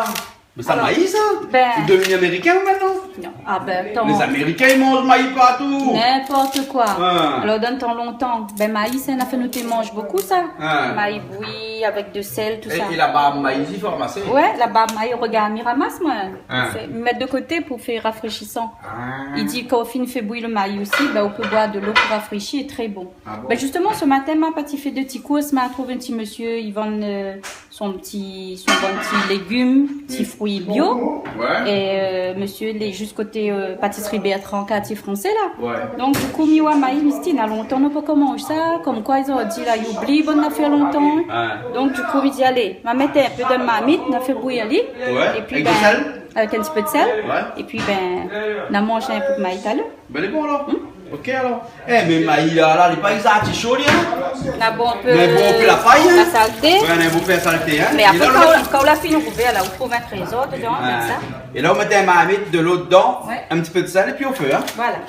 Mé sa, mayi, sa ? Alor, bin... Ou devni amérikin, ou, mintnan ? Non. Ah, bin, atann. Lé Zamérikin, i manz mayi partou. N'importe quoi. In. Alor, dan tan lontan, bin, mayi, sé in nafèr nou té manz bonpé, sa. In. Mayi boui, avèk de sèl, tout sa. É, é la barb mayi, i fé ramasé ? Ouais, la barb mayi, rogard, mi ramas, moin. In. Sé, mèt de koté pou fé rafréchisan. Ah. I di, kan ou fine fé bouyir le mayi osi, bin, ou pé boir de lo pou rafréshi, é tré bon. Ah bon ? Bin, zistoman, se matin, ma parti fé dé ti kours, ma trouv in ti mésyé, i vann, euh, son ti, son bann ti légim, ti frui bio. Ouais. É, euh, mésyé lé zis koté, euh, patisri Bertrand, kartié fransé la. Ouais. Donk, di kou, mi oi mayi, mi di, na lontan nou la pankor manz sa, konmkoi, zot i di la, i oubli bann nafèr lontan. Ouais. Donk, di kou, mi di, alé, ma mèt in pé dan marmit, na fé bouyir ali. Ouais. Épi, avèk de sèl ? Avèk in ti pé de sèl. Ouais. Épi, bin, na manz in pé mayi talèr. Bin, lé bon, alor. Hmm ? Ok, alor. É, mé mayi la, la, lé pa zartisho, li, in ? Na bonpé... Mé bon, ou pé la pay, in ? La salté. Ouais, na bonpé la salté, in ? Mé apré, kan ou la, kan ou la fine rouvèr, la, ou trouv in trézor dedan, konmsa. Ouais. É la, ou mèt in marmit, de lo dedan, ouais, in ti pé de sèl, épi ou fé, in ? Voilà.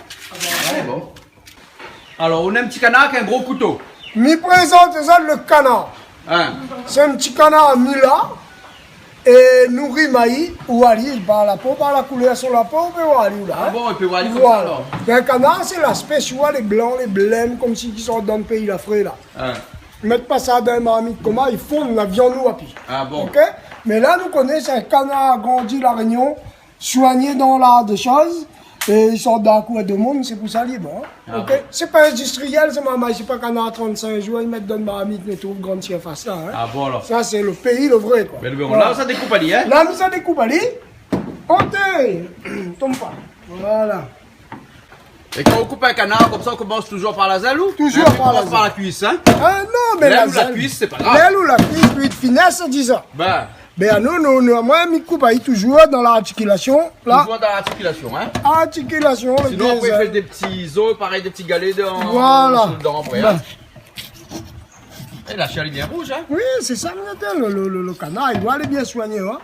Alé, bon. Alor, ou néna in ti kanar avèk in gro kouto. Mi prézant azot le kanar. In. Sé in ti kanar mi la, é nouri mayi, ou ali, par la po, par la koulèr son la po, ou pé oir ali, ou la, in. Ah bon, ou pé oir ali konmsa, alor. Voilà. Mé kanar, sé laspès, ou oi, lé blan, lé blèm, konmsi ki sort dan péi la fré, la. In. Mèt pa sa dan marmit, koman i fonn, la viann ou api. Ah bon. Ok ? Mé la, nou koné, sé in kanar grandi La Rényon, soigné dan lar dé shoz, é i sort dan la kour domoun, sé pou sa li lé bon, in. Ah bon. Ok ? Sé pa indistriyèl, sé marmay, sé pa kanar trant-sink zour, i mèt dan marmit, i trouv grann sirfas la, in. Ah bon, alor. Sa, sé le péi, le vré, koi. Mé le bon, voilà. La, ou sa dékoup ali, in ? La, mi sa dékoup ali. Oté, tonm pa. Voilà. É kan ou koup in kanar konmsa, ou komans touzour par la zèl, ou ? Touzour par la zèl. Hein, ou komans par la kuis, in ? Ah non, mé la zèl ou la kuis, sé pa grav. Lèl ou la kuis, kuit finès, dizon. Bin. Bin, nou, nou, nou, moin, mi koup ali touzour dan lartikilasion, la. Touzour dan lartikilasion, in ? Artikilasion, le dé zèl. Sinon, apré, i fé dé ti zo, parèy dé ti galé dan, voilà, dan apré, in ? Bin. É la shèr lé bien rouz, in ? Oui, sé sa, mé atann, le, le, le, le kanar, i doi alé bien soigné, in ?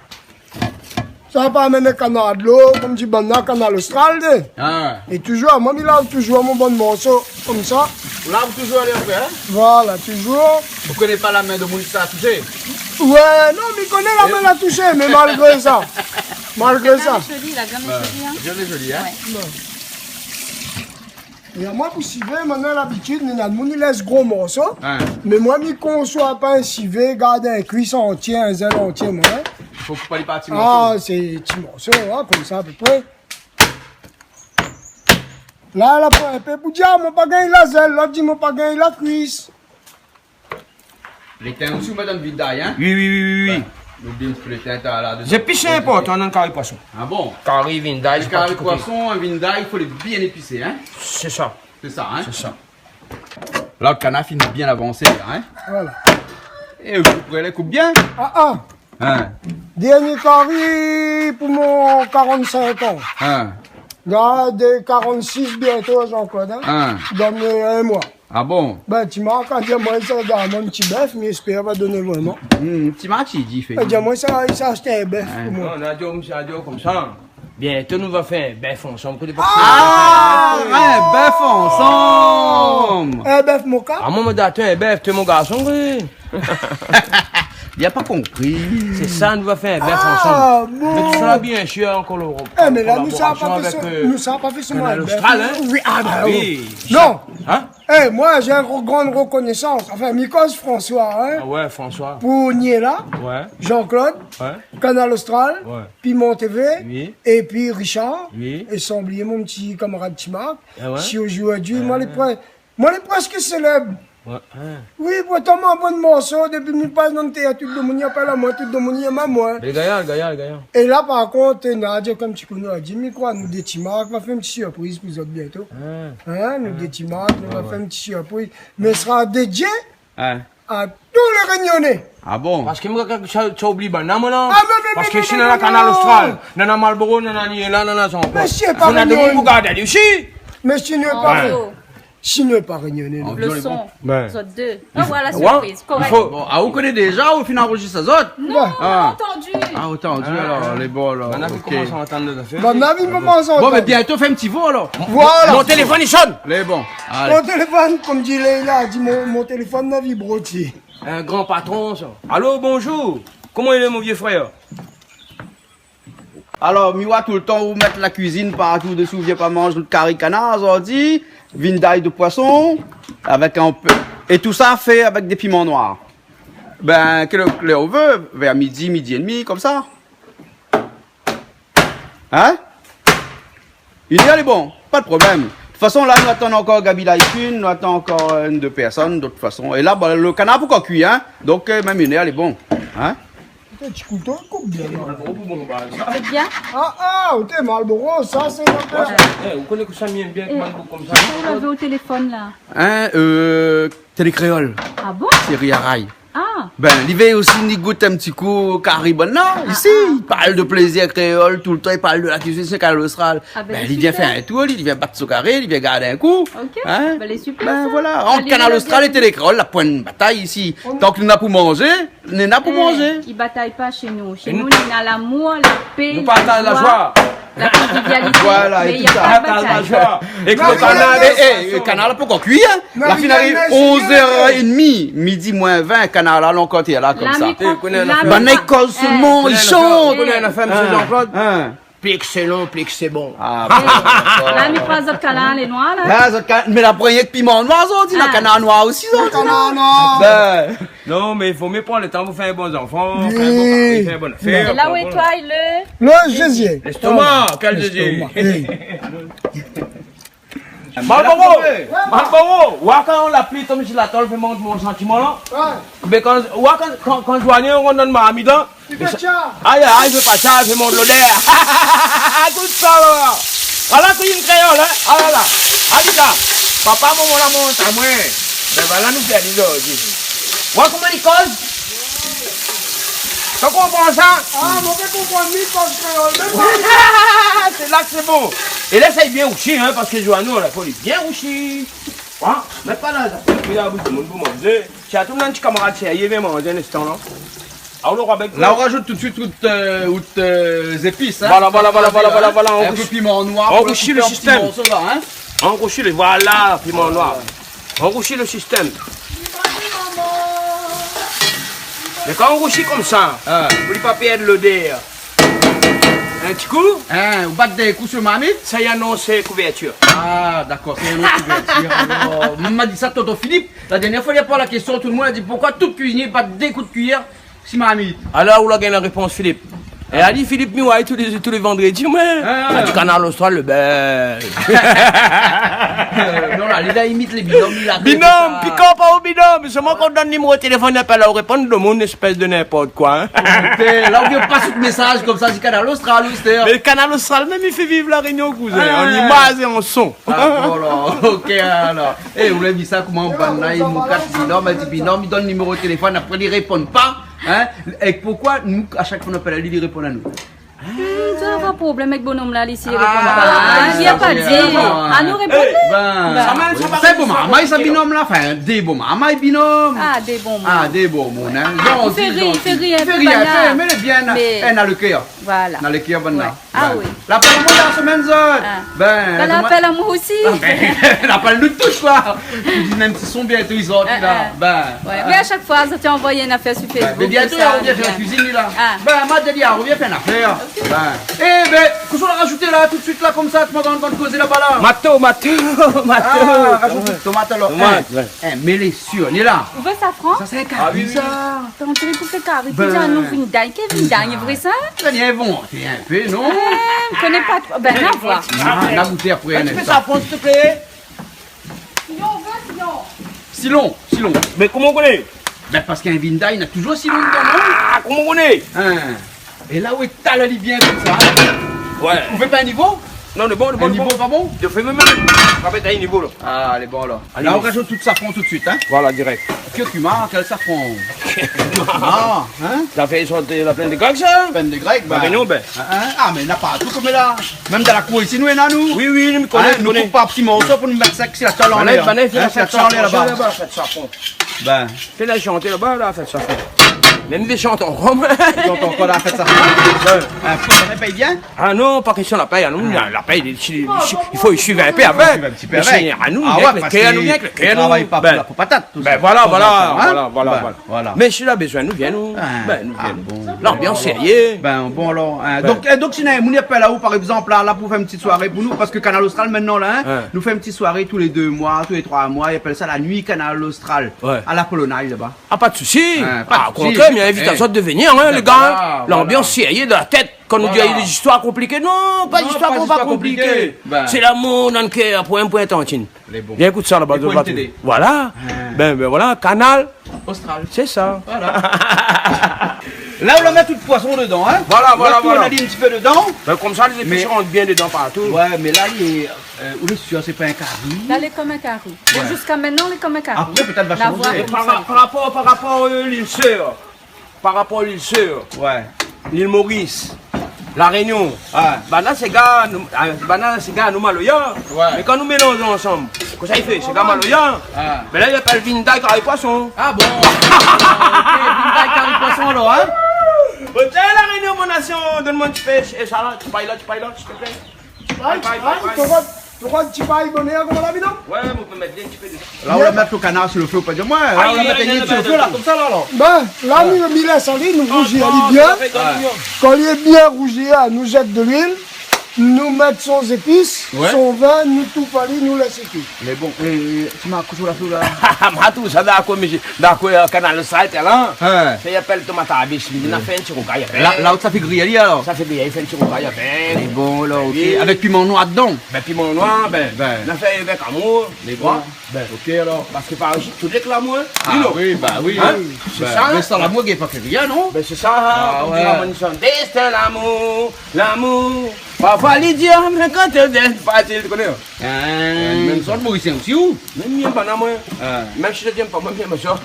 Sa va pa amenn kanar dolo, konm di banna, kanar Austral, dé. Ah. É touzour, moin, mi lav touzour mon bann morso, konmsa. Ou lav touzour ali apré, in ? Voilà, touzour. Ou koné pa la min de moun sa la toushé ? Ouais, non, mi koné la min la toushé, mé malgré sa. Malgré sa. Bien joli, la, bien joli, in ? Ouais. Bien joli, in ? Ouais. Bon. É amoin, pou sivé, moin néna labitid, néna moun i lès gro morso. In. Mé moin, mi konsoi pa in sivé, gard in kuis antié, in zèl antié, moin, in. I fo koup ali par ti morso. Ah, sé ti morso, in, konmsa, apépré. La, la pran in pé pou di, ah, moin pa gingn la zèl, lot di, moin pa gingn la kuis. Lo tin osi, ou mèt dan vinday, in ? Oui, oui, oui, oui, oui. Ouais. Oubli in ti pé lo tin, ta la, dedan. Zépis lé inportan dan kari poison. Ah bon ? Kari, vinday, sé pa tout koté. Kari poison, in vinday, i fo lé bien épisé, in ? Sé sa. Sé sa, in ? Sé sa. La, lo kanar fine bien avansé, la, in ? Voilà. É ou koup, lé koup bien ? Ah, ah. In. Dernié kari pou mon karant-sink an. In. La, dé karant-sis bientôt, Jean-Claude, in ? In. Dan, euh, in moi. Ah bon ? Bin, Timark la di amoin, sa, dan mon ti bèf, mi éspèr va doné vréman. Hmm, Timark, i di, fé. La di amoin, sa, sa ashté in bèf pou moin. Non, nou la di, nou la di konmsa. Bientôt, nou va fé in bèf ansanm. Ah, in bèf ansanm. In bèf moka ? Ah, moin, moin, atann, in bèf, té mon garson, oui. Li la pa konpri. Sé sa, nou va fé in bèf ansanm. Ah, bon. Mé tout sa la, bien sir, an kolabo-, é, mé la, nou sa pa fé, euh, nou sa pa fé solman in bèf. Kanal Austral, in ? Oui, ah, bin oui. Non. In ? É, moin, j'ai une re-, grande reconnaissance. Enfin, mi koz François, in ? Ah ouais, François. Pou Niela, ouais, Jean-Claude, ouais, Kanal Austral, ouais, Piment T V, oui, épi Richard, oui, é san oublié mon ti kamarad Timark. Ah ouais ? Si zordi, moin, lé prè-, moin, lé prèsk sélèb. Ouais, hein. Oui, pourtan, moin, bon morso, dépi mi pas dan téat, tout domoun i apèl amoin, tout domoun i èm amoin. Lé gayar, gayar, gayar. É la, par kont, Nadia, konm ti koné, la di, mi kroi, nou dé ti mark, va fé in ti sirpriz pou zot bientôt. Hein. Hein, nou dé ti mark, nou va fé in ti sirpriz. Mé sra dédié a tout lé Rényoné. Ah bon ? Parske moin, kan sa, sa oubli banna, moin, la. Ah, non, non, non, non, non, non. Parske si nana Kanal Austral, nana Marlboro, nana Niéla, nana Jean-Paul. Mésyé, pa Rényoné. Fo nana domoun pou gard ali osi. Mésyé, nou lé pa Rényoné. Sinon, pa Rényoné, non. Le son. Ouais. Zot dé. Ah, voilà, surprise. Correct. Bon, ah, ou koné déza, ou fine anrozistr azot ? Non, on a entendu. Ah, entendu, alor, lé bon, alor. Banna i komans antann zafèr. Banna i komans antann. Bon, mé bientôt, fé in ti vo, alor. Voilà. Mon téléfone, i sone. Lé bon. Alé. Mon téléfone, konm di Leila, di mon, mon téléfone la vibro, ti. Un grand patron, sa. Allô, bonjour. Comment il est, mon vieux frère ? Alor, mi oi toultan ou mèt la kuizine partou dsi, ou vien pa manz nout kari kanar, zordi, vinday de poison, avèk in pé, é tousa fé avèk dé piman noir. Bin, kèl èr ou vé, vèr midi, midi é dmi, konmsa. Hein ? Inn èr, lé bon, pa de problèm. De tout fason, la, nou atann ankor Gaby Laïkune, nou atann ankor, euh, inn dé pèrsone, de tout fason. É la, bon, le kanar pankor kui, hein. Donk, euh, mèm inn èr, lé bon. Hein ? Putain, ti kouto i koup bien, non ? Sé bien ? Ah, ah, ou té Marlboro, sa, sé in afèr. Eh, ou koné kosa mi èm bien, konmsa. Ou lavé o téléfone, la ? Hein, euh, Télé Kréol. Ah bon ? Thierry Araye. Ah. Bin, li vé osi ni gout in ti kou kari banna. Isi, i parl de plézir kréol, toultan i parl de la kuizine, sé Kanal Austral. Ah, bin, li vien fé in tour, li vien bat son karé, li vien gard in kou. Ok. Hein ? Bin, lé super, sa. Bin, voilà. Ant Kanal Austral é Télé Kréol, la poin batay isi. Tank néna pou manzé, néna pou manzé. Eh, i batay pa shé nou. Shé nou, néna lamour, la pé, la joi, la konvivialité. Voilà, é tousa. Mé i partaj pa la joi. É ke le kanar, é, é, le kanar la pankor kui, hein. La fine ariv onz èr é dmi, midi moin vin, kanar la, la ankor té la, konmsa. Banna i koz solman, i shant. Ou koné in afèr, mésyé Jean-Claude ? Hein. Pli ke sé lon, pli ke sé bon. Ah, bon, dakor. La, mi kroi zot kanar lé noir, la. Ah, zot kanar, mé la pran rienk piman noir, zot i di, la kanar noir osi, zot i di. Kanar noir. Bin. Non, mé i vo myé pran le tan pou fé in bon zanfan, fé in bon kari, fé in bon afèr. É la, ou nétoiy le... Le zézié. Lestoma, kèl zézié ? Lestoma. Marlboro, Marlboro, wa kan la pli i tonm si la tol, fé mont mon santiman, la. Ouais. Mé kan, wa kan, kan, kan Joanie i rant dan marmit, la, Ay, ay, ay, fé pa sa, fé mont lodèr. Tout sa, la. Ala kuizine kréol, hein. Ala la. Alé la. Papa, momon la mont amoin. Bin, voilà, nou fé ali zordi. Wa koman li koz ? Sa ou konpran sa ? Ah, moin pa konpran, mi koz kréol, mé pa. Sé la ke sé bon. É la, sa lé bien rousi, hein, parske Joanie, la fo li bien rousi. Hein ? Mèt pa la, sa. Pi la, bout de moun pou manzé. Tiens, tout le moun, ti kamarad, sé, i vien manzé in instan, la. Ah, ou la avèk... La, ou rajout tout de suit tout, euh, out, euh, zépis, hein. Voilà, voilà, voilà. In pé piman noir, on rousi le sistèm. Pou fé in ti morso la, hein. On rousi le, voilà, piman noir. On rousi le sistèm. Mé kan ou rousi konmsa, pou li pa pèrd lodèr. In ti kou. Hein, ou bat dé kou si marmit ? Sa i anons kouvèrtir. Ah, dakor, sa i anons kouvèrtir. Alor, ma di sa, tonton Philippe, la dernièr foi, li la poz la késtion, tout le moun la di, poukoi tout kuizinié bat dé kou de kuiyèr si marmit ? Alor, ou la gingn la répons, Philippe. É ali, Philippe, mi oi tou lé, tou lé vandredi, mé la di Kanal Austral, le bèl. Non, la, li la imit lé binom, li la... Binom, piko pa o binom, sé moin kan ou donn niméro téléfone, apèl, ou réponn, domoun, éspès de ninport koi, hein. Té, la, ou vien pas out mésaz konmsa, si Kanal Austral, ou, sé... Mé Kanal Austral mèm, i fé viv La Rényon, kouzin. Ah. An imaz é an son. Ah, voilà. Ok, alor. Eh, ou la vi sa, koman banna i moukat binom, i di binom, i donn niméro téléfone, apré li réponn pa, hein. É poukoi nou, a shak foi nou apèl ali, li réponn anou ? Hmm, sa na problèm avèk bonom la, li, si li réponn pa. Ah, li la pa di. Ah, nou réponn. Bin, sé bon marmay sa, binom la. Anfin, dé bon marmay, binom. Ah, dé bon moun. Ah, dé bon moun, hein. I fé ri, i fé ri in pé, mé lé bien, hein. Mé na le kèr. Voilà. Na le kèr, banna. Ah oui. La apèl amoin la semèn, zot. Ah. Bin, la apèl amoin osi. Ah, bin, la apèl nou tous, koi. Ou di mèm si son bientôt, i sort la. Bin. Ouais, mé a shak foi, zot i anvoy in afèr si Facebook, mé bientôt, sa, li revien fé la kuizine, li, la. Ah. Bin, ma di ali, li revien fé in afèr. Ok. Bin. Eh bin, kosa ou la rajouté la, tout de suit la, konmsa, pandan nou kozé laba la ? Mato, mato, mato. Ah, rajout tomat alor. Tomat, ouais. Eh, mé lé sir, li la. Ou vé safran ? Sa sé in kari, sa. Tann, ou vé fé kari, pi di anou vinday, kèl vinday, vré sa ? Ou la invant in pé, non ? Eh, mi koné pa tro. Bin, na voir. Ah, na gouté apré, in instan. In ti pé safran, s'il te plaît. Sinon, ou vé, sinon. Si lon, si lon. Mé koman ou koné ? Bin, parské in vinda, li na touzour si lon dedan, non ? Ah, koman ou koné ? Hein. É la ou étal ali bien konmsa, hein ? Ouais. Ou fé pa in nivo ? Non, lé bon, lé bon, lé bon. In nivo pa bon ? Ou fé mèm, mèm. Ou va mèt in nivo, la. Ah, lé bon, alor. Alé. La, ou razout tout safran tout suit, hein ? Voilà, dirèk. Kurkuma, kèl safran ? Kurkuma, hein ? Sa fé sort la plin de grèk, sa ? Plin de grèk, bin. Bin non, bin. Hein, hein. Ah, mé na partou konm la. Mèm dan la kour isi, nou néna, nou. Oui, oui, nou koné, hein, nou koup par ti morso pou nou mèt sa, si la tèr anlèr. Voilà, voilà, hein, si la tèr anlèr laba. Laba, fèt safran. Bin. Fé la shanté laba, la, fèt safran. Mèm dé shant ankor, moin. Shant ankor, la, fèt safran. Ouais. Hein, fo, sa i pèy bien ? Ah non, pa késtion la pèy, ah non, la, la pèy, i, i, i fo suiv in pé avèk. Suiv in ti pé avèk. Mé sé, ah, nou, ah ouais, avèk le kèr, nou, avèk le kèr, nou. Parské i travay pa pou la, pou patat, tout sa. Bin, voilà, voilà, voilà. Mé si la bézoin, nou vien, nou. Ah, bin, bon. Lanbians sérié. Bin, bon, alor, hein. Bin. Donk, euh, donk, si néna in moun i apèl aou, par égzanp, la, la, pou fé in ti soiré pou nou, parské Kanal Austral, mintnan, la, hein, nou fé in ti soiré tou lé dé moi, tou lé troi moi, i apèl sa la nuit Kanal Austral, à la Polonaille, laba. Ah, pa de sousi. Ah, pa de sousi. Au contraire, mi invit azot de venir, hein, les gars. Voilà, voilà. Lanbians sérié dan la tèt. Kan nou di, ah, lé zistoir konpliké. Non, pa zistoir konpliké. Bin. Sé lamour dan le kèr, pou in, pou in tantine. Lé bon. Vien ékout sa laba, é pou in télé. Voilà. Hein. Bin, bin voilà, Kanal Austral. Sé sa. Voilà. La, ou la mèt tout poison dedan, hein ? Voilà, voilà, voilà. Ou la tourn ali in ti pé dedan. Bin, konmsa, lé zépis i rant bien dedan partou. Ouais, mé la, li lé, euh, ou lé sir, sé pa in kari. La, lé konm in kari. Ouais. Ziska mintnan, lé konm in kari. Apré, pétèt va shanzé. La voir. É par, par rapor, par rapor, euh, l'île sœur. Par rapor l'île sœur, ouais, l'île Maurice, La Réunion, ah, banna sé gars, nou, ah, banna sé gars, nou maloya. Ouais. Mé kan nou mélanz ansanm, kosa i fé ? Sé gars maloya. Ah. Bin la, i apèl vinda kari poison. Ah bon ? Ok, vinda kari poison, alor, hein ? Ok, La Réunion, mon nation, donn amoin in ti pé, é sa la, ti pay la, ti pay la, s'il te plaît. Ay, ay, ay, ay. Ou rod, ou rod ti pay bonèr, koman la, Bidon ? Ouais, mé ou pé mèt bien in ti pé dedan. La, ou la mèt lo kanar si lo fé, ou pa di amoin. La, ou la mèt ali si lo fé, la, konmsa, la, alor. Bin, la, nou, mi lès ali, nou rouzi ali bien. Ouais. Kan li lé bien rouzi, la, nou zèt de luil, nou mèt son zépis, son vin, nou touf ali, nou lès kui. Mé bon, é, é, ti ma koush la flou la. Ma tousa dakor, mé dakor, euh, Kanal Austral, té la. Hein. Sa i apèl tomat arbis, li di na fé in ti rougay avèk. La, la ou sa fé griy ali, alor ? Sa fé griy, fé in ti rougay avèk. Lé bon, la, ok. Oui. Avèk piman noir dedan ? Bin, piman noir, bin, na fé avèk amour. Lé bon. Bin, ok, alor. Parské par isi, tout lé k lamour, hein. Ah oui, ba oui. Hein ? Sé sa, hein ? Bin, Destin lamour, gingn pa fé rien, non ? Bin, sé sa, hein. Ah ouais. Konm di Ramani Son, Destin lamour, lamour. Parfoi li dir, mé kan té vien fasil, ou koné, hein. Ah. Mèm zot morisien osi, ou ? Mèm mi yèm pa, non, moin. Ah. Mèm si zot i yèm pa moin, mi yèm azot.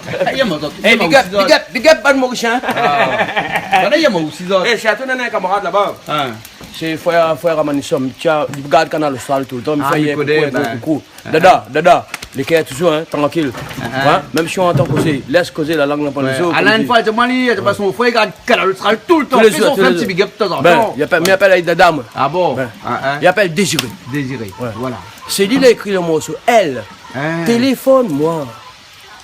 Eh, big up, big up, big up bann morisien. Ah. Banna i yèm aou osi, zot. Eh, sirtou néna in kamarad laba. Ah. Sé frèr, frèr Ramani Son. Tiens, li gard Kanal Austral toultan. Ah, mi fé in koukou, in gro koukou. Dada, Dada, le kèr touzour, hein, trankil. Ah. Hein, mèm si ou antan kozé, lès kozé, la lang na pwin lézo, konm di. Alain, in foi, li di amoin, li, li di amoin, son frèr i gard Kanal Austral toultan. Tou lé zour, tou lé zour. Fé in ti big up tazantan. Bin, li apèl, mi apèl ali Dada, moin. Ah bon ? Bin. Ah, hein. Li apèl Désiré. Désiré, voilà. Ouais. Sé li la ékri le morso, Elle. Hein. Téléphone-moi.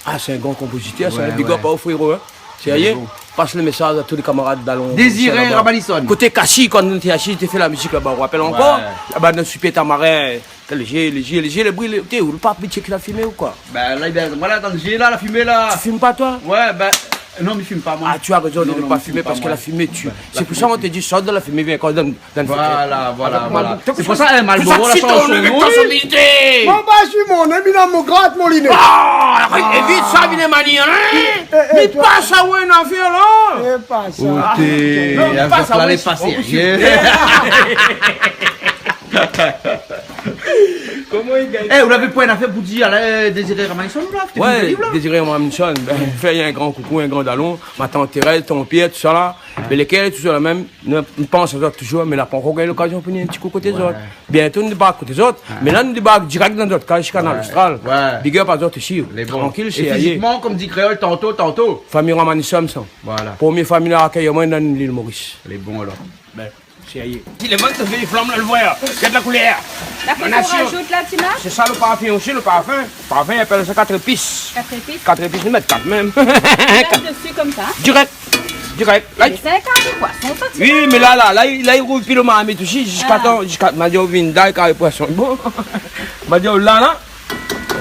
Ah, sé in gran konpozitèr, sa, ouais, big up aou, fréro, hein. Sérié ? Bon. Pas le mésaz a tout lé kamarad dalon, Désiré Ramani Son. Koté Kashi, kan nou té asiz, té fé la mizik laba, ou rapèl ankor ? Ouais. Laba, dan Super Tamarin, té lézé, lézé, lézé, le bri, lé, té ou, lo pa abitié ki la fimé ou koi ? Bin, la, bin, voilà, dan le jé, la, la fimé, la. Ou fim pa, toi ? Ouais, bin, non, mi fim pa, moin. Ah, tu as raison de ne pas fumer parce que la fumée tue. Non, non, mi fim pa, moin. Ouais, la fimé i tui. C'est pour ça on te dit, sors de la fumée, viens, quand on donne Avèk Malboro. Sé pou sa, eh, Malboro, la shanson, non ? Moin, ba, mi sui mon, mi na mon grat, mon liné. Ah, évit sa, vine mani, hein ? Eh, eh, mi toi. Pas sa, ouais, in afèr la. Eh, pa sa. Oté, non, pa sa, la, ouais, lé pa sérié. Koman i gingn ? Eh, ou lavé pwin in afèr pou dir, la, Désiré Ramani Son, la, té fine liv, la ? Ouais, Désiré Ramani Son, bin, fé in gran koukou, in gran dalon, ma tant Thérèse, ton Pierre, tout sa la. Mé lékèl, tout sa la mèm, nou, nou pans azot touzour, mé nou la pankor gingn lokazion pou dir in ti kou koté zot. Ouais. Bientô, nou débark koté zot, mé la, nou débark dirèk dan zot kaz, Kanal Austral. Ouais. Big up azot osi. Lé bon. Trankil, é sérié. Fizikman, konm di kréol, tanto, tanto. Fami Ramani Son, sa. Voilà. Promié fami la akèy amoin dan l'île Maurice. Lé bon, alor. Bin, sérié. Si le vant i fé flanm la, lo vwar. Gard la koulèr. La, kosa ou razout la, Tina ? Sé sa lo parfin osi, lo parfin. Parfin, i apèl sa kat zépis. Kat zépis. Kat zépis, nou mèt kat mèm. Kat desi konmsa. Dirèk. Dirèk. La. Mé sé in kari poison, sa, Tina. Oui, mé la, la, la, i, la, i rouv pi lo marmit osi, ziska tan, ziska, ma di aou, vinda, kari poison. Bon. Ma di aou, la, la,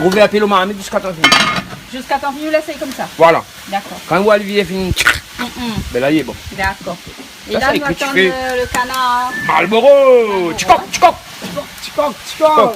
rouv pi lo marmit ziska tan fini. Ziska tan fini, ou lès konmsa. Voilà. Dakor. Kan ou alé vini, fini. Mm, mm. Bin la, lé bon. Dakor. É la, nou atann lo, lo kanar. Malboro. Malboro. Tikok, tikok. Tikok, tikok.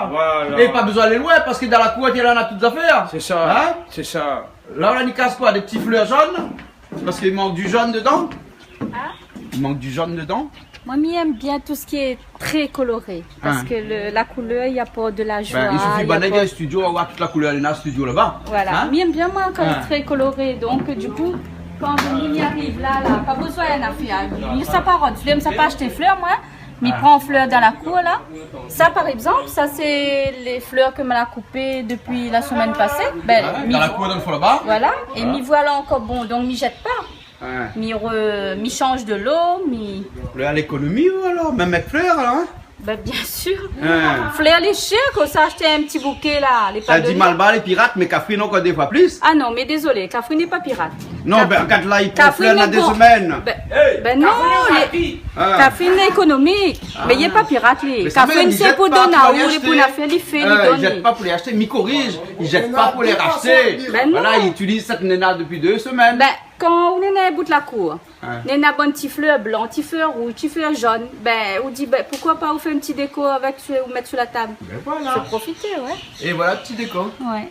sa. Voilà. É pa bezoin alé loin, parske dan la kour, la, na tout zafèr. Sé sa, sé sa. La, la, i kas koi, dé ti flèr zone, parske i mank du zone dedan. Hein ? I mank du zone dedan. Moin, mi èm bien tout sak lé trè koloré. Parske le, la koulèr, i aport de la joi, i aport... Bin, i sufi bann studio, ou oi tout la koulèr néna studio laba. Voilà. Hein ? Mi èm bien, moin, kan lé trè koloré. Donk, du kou, kan le moun i ariv la, la, pa bezoin in afèr. Mi sa pa rod flèr, mi sa pa ashté flèr, moin. Mi pran flèr dan la kour la. Sa, par égzanp, sa sé lé flèr ke ma la koupé dopi la semèn pasé. Bin, mi, dan la kour, dan lo fon laba. Voilà. É mi voi la ankor, bon, donk mi zèt pa. Mi re-, mi shanj dolo, mi... Flèr lékonomi, ou alor, mèm èk flèr, alor, in ? Bin, biensir. Flèr lé shèr, kan ou sa ashté in ti bouké la, lé pa doné. Sa di Malbar lé pirat, mé Kafrine ankor dé foi plis. Ah non, mé dézolé, Kafrine lé pa pirat. Non, bin, gard la, i pran flèr na dé semèn. Bin non, Kafrine lé ékonomik. Mé li lé pa pirat, li. Kafrine, sé pou done, ou lé pou la fé, li fé, li done. I zèt pa pou lé ashté, mi koriz, i zèt pa pou lé ashté. Bin non. Voilà, i itiliz sak néna dopi dé semèn. Bin, kan ou néna in bout la kour, néna bann ti flèr blan, ti flèr rouj, ti flèr jone, bin, ou di, bin, poukoi pa ou fé in ti déko avèk, ou mèt sou la tab. Bin voilà. Fé profité, ouais. É voilà, ti déko. Ouais.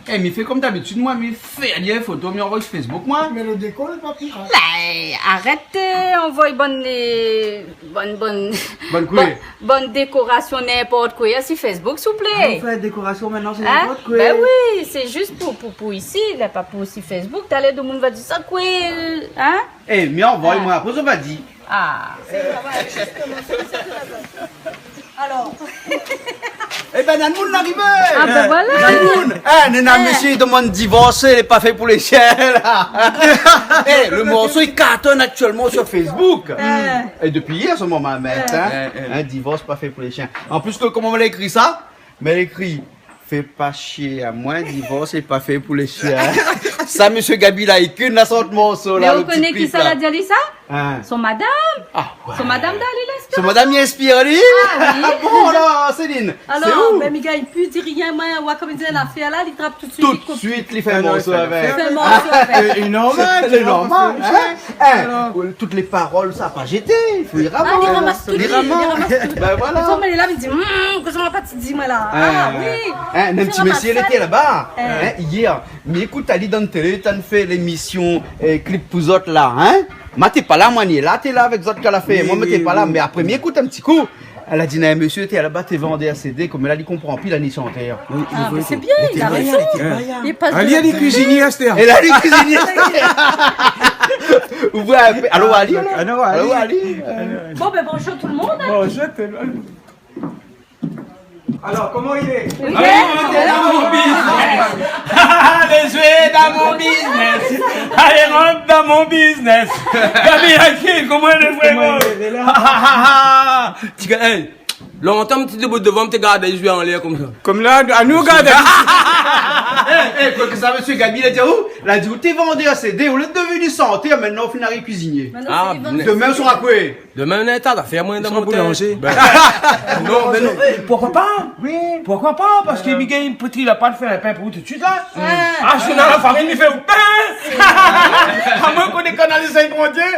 É, mi fé konm dabitid, moin, mi fé ali foto, mi anvoy sou Facebook, moin. Mé lo déko lé pa pirat. Bin, arèt, euh, anvoy bann, euh, bann, bann, bann koué, bann, bann dékorasion ninport koué, si Facebook, souplé. Ah, ou fé dékorasion mintnan, sé ninport koué. Bin oui, sé zis pou, pou, pou isi, la, pa pou si Facebook. Talèr, domoun va di sa koué, euh, in ? É, mi anvoy, moin, apré, sa va di. Ah. Alor. Ébin, néna moun la arivé. Ah, bin voilà. Néna moun. É, néna mésyé i domann divors, lé pa fé pou lé shien, la. É, lo morso i kartone aktièlman sur Facebook. É dopi yèr, so momon la mèt, in. In divors pa fé pou lé shien. An plis, ke, koman ou la ékri sa ? Mé ékri, fé pa shié amoin, divors lé pa fé pou lé shien. Sa, mésyé Gaby Laikin la sort morso la, lo ti klip la. Mé ou koné kisa la di ali sa ? In. Son madam. Ah ouais. Son madam la, li la inspir. Son madam la inspir ali ? Ah oui. Ah bon, alor, Céline, sé ou ? Alor, bin, mi gingn pi di rien, moin, ou oi, konm i di, lafèr la, li trap tout suit, li kopi. Tout suit, li fé morso avèk. Li fé morso avèk. Ah, é, é normal, sé normal, in ? Alor. Tout lé parol, sa pa zété, i fo li ramas. Ah, li ramas tout, li ramas tout. Bin voilà. Son momon la, mi di, hmm, kosa ma pa ti di, moin la. Ah oui. In, in ti mésyé, li lété laba, in, yèr. Mi ékout ali dan télé, tann fé lémision, euh, Clip pou zot la, in. Ma té pa la, moin, ni la, té la avèk zot kan la fé. Oui, moin, ma té pa la, mé apré, mi ékout in ti kou. La di, néna in mésyé té laba, té vandèr CD, koméla li konpran pi, la ni shantèr. Ah, mé sé bien, li la rézon. Li lé pa... Ali, li lé kuizinié astèr. É la, li lé kuizinié astèr. Ou voi, alor, ali, alor. Alor, ali. Bon, bin, bonjour tout le monde. Bonjour tout le monde. Alor, koman i lé ? Oui. Alé, rant dan mon biznis. Alé, zoué dan mon biznis. Alé, rant dan mon biznis. Gaby Laikin, koman i lé, frèro ? Koman i lé, la ? Ti gars, é, lontan, ti debout dovan, ti gard ali zoué anlèr konmsa. Konm la, anou gard ali. É, é, koué ke sa, mésyé Gaby la di aou ? La di, ou té vandèr CD, ou lé devni shantèr, mintnan ou fine ariv kuizinié. Mintnan sé vandèr CD. Domin ou sra koué ? Domin, néna ta zafèr, moin, dan mon tèt. Boulanger. Bin, non, mé non. É, poukoi pa ? Oui. Poukoi pa ? Parske mi gingn in poti la pat, fé in pin pou tout suit la. Ah, si ou néna la farine, mi fé in pin. Amoin, kan néna Kanal sink Mondié,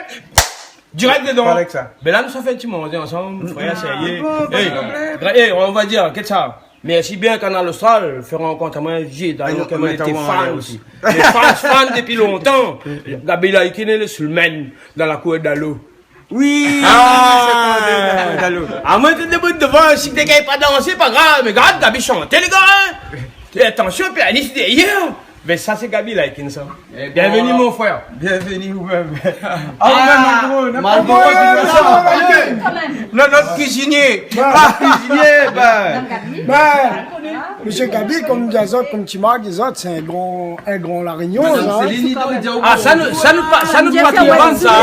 dirèk dedan. Parèy sa. Bin la, nou sa fé in ti manzé ansanm, frèr, sérié. Ah bon, pa de problèm. É, é, on va dir, gèt sa. Mèrsi bien Kanal Austral, fé rankont amoin, vié dalon, ke moin lété fan osi. Mé fan, fan dopi lontan. Gaby Laikin lé sou le mèn dan la kour dalo. Oui. Ah. Amoin, té debout dovan, si té gingn pa dansé, pa grav, mé gard Gaby shanté, lé gars, in. É atansion, pianis dèrièr. Mé sa, sé Gaby Laikin, sa. Bienvenu, mon frèr. Bienvenu, ou mèm. Ah, ou mèm, Malboro, Malboro, Malboro, Malboro. Nout kuizinié. Bin, kuizinié, bin. Bin, mésyé Gaby, konm di azot, konm ti Marc di azot, sé in gran, in gran La Rényon, sa. Ah, sa nou, sa nou pa, sa nou patrimwàn, sa.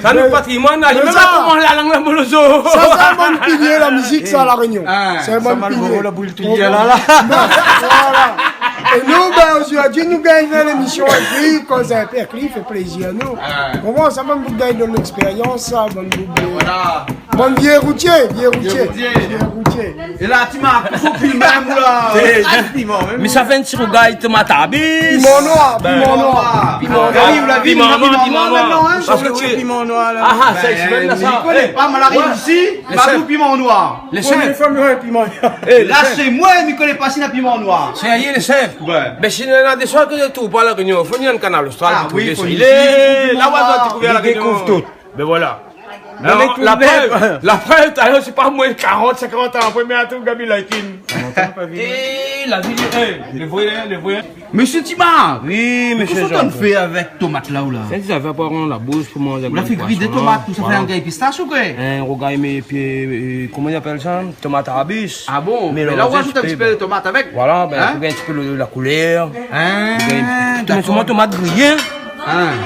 Sa nou patrimwàn, la, mé mèm sa, koman la lang la molozo. Sa, sé in bann pilié la mizik, sa, La Rényon. Ah, sé in bann pilié. Sa, Malboro, la boul tout, la, la. Voilà. É nou, bin, zordi, nou gingn fé lémision avèk li, koz avèk li, fé plézir anou. Ah. Koman sa, bann boug gingn de lèkspérians, sa, bann boug de... Voilà. Bann vié routié, vié routié. Vié routié. Vié routié. É la, ti Marc, fo piman, ou la. É, ah, piman, mé sa fé in ti rougay tomat abis. Piman noir, piman noir. Piman noir. Ah oui, ou la vi, piman noir, piman noir mintnan, in. Parske piman noir, la. Ah, ah, sa, bin, mi koné pa, ma la ariv isi, ma gou piman noir. Lé shèf. Konbien foi nou néna piman ? É, la, shé moin, mi koné pa si néna piman noir. Sérié, lé shèf ? Ouais. Bin, si néna dé shoz ke zot i trouv pa La Rényon, fo ni ann Kanal Austral, ah oui, fo ni isi. Lé la, ou va trouv La Rényon. Li dékouv tout. Bin voilà. La prèv, la prèv, talèr, sé pa moin, karant, sinkant an apré, mé atann, Gaby Laikin. Lontan pa vini. É La vi, é, lé vré, lé vré. Mésyé Timar, wi, mésyé Jean. Kosa ou fé avèk tomat la, ou la ? Sa, sa fé pou rann la boush, pou manzé. Ou la fé gri dé tomat, ou sa fé in gagn pistash ou koué ? In rougay, mé pi, koman i apèl sa ? Tomat arabis. Ah bon ? Mé la ou rajout in ti pé de tomat avèk ? Voilà, bin, pou gagn in ti pé la koulèr. Mé dakor. Tomat griyé.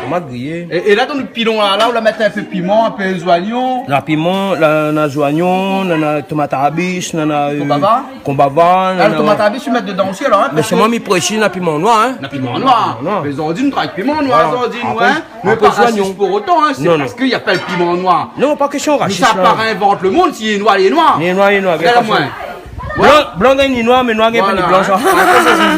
Tomat griyé. É la, dan out pilon la, ou la mèt in pé piman, in pé zoignon. Na piman, na zoignon, na tomat arabis, na konbava. Konbava, na tomat arabis, ou mèt dedan osi alor, in ? Mé sé moin mi présiz, na piman noir, in. Na piman noir. Mé zordi nou travay piman noir, zordi nou, in. Mé pa rasis pou otan, in, sé parske i apèl piman noir. Non, pa késtion rasis la. Nou sa pa réinvant le monde, si lé noir, lé noir. Lé noir, lé noir. Blan, blan gingn noir, mé noir gingn pa blan, sa.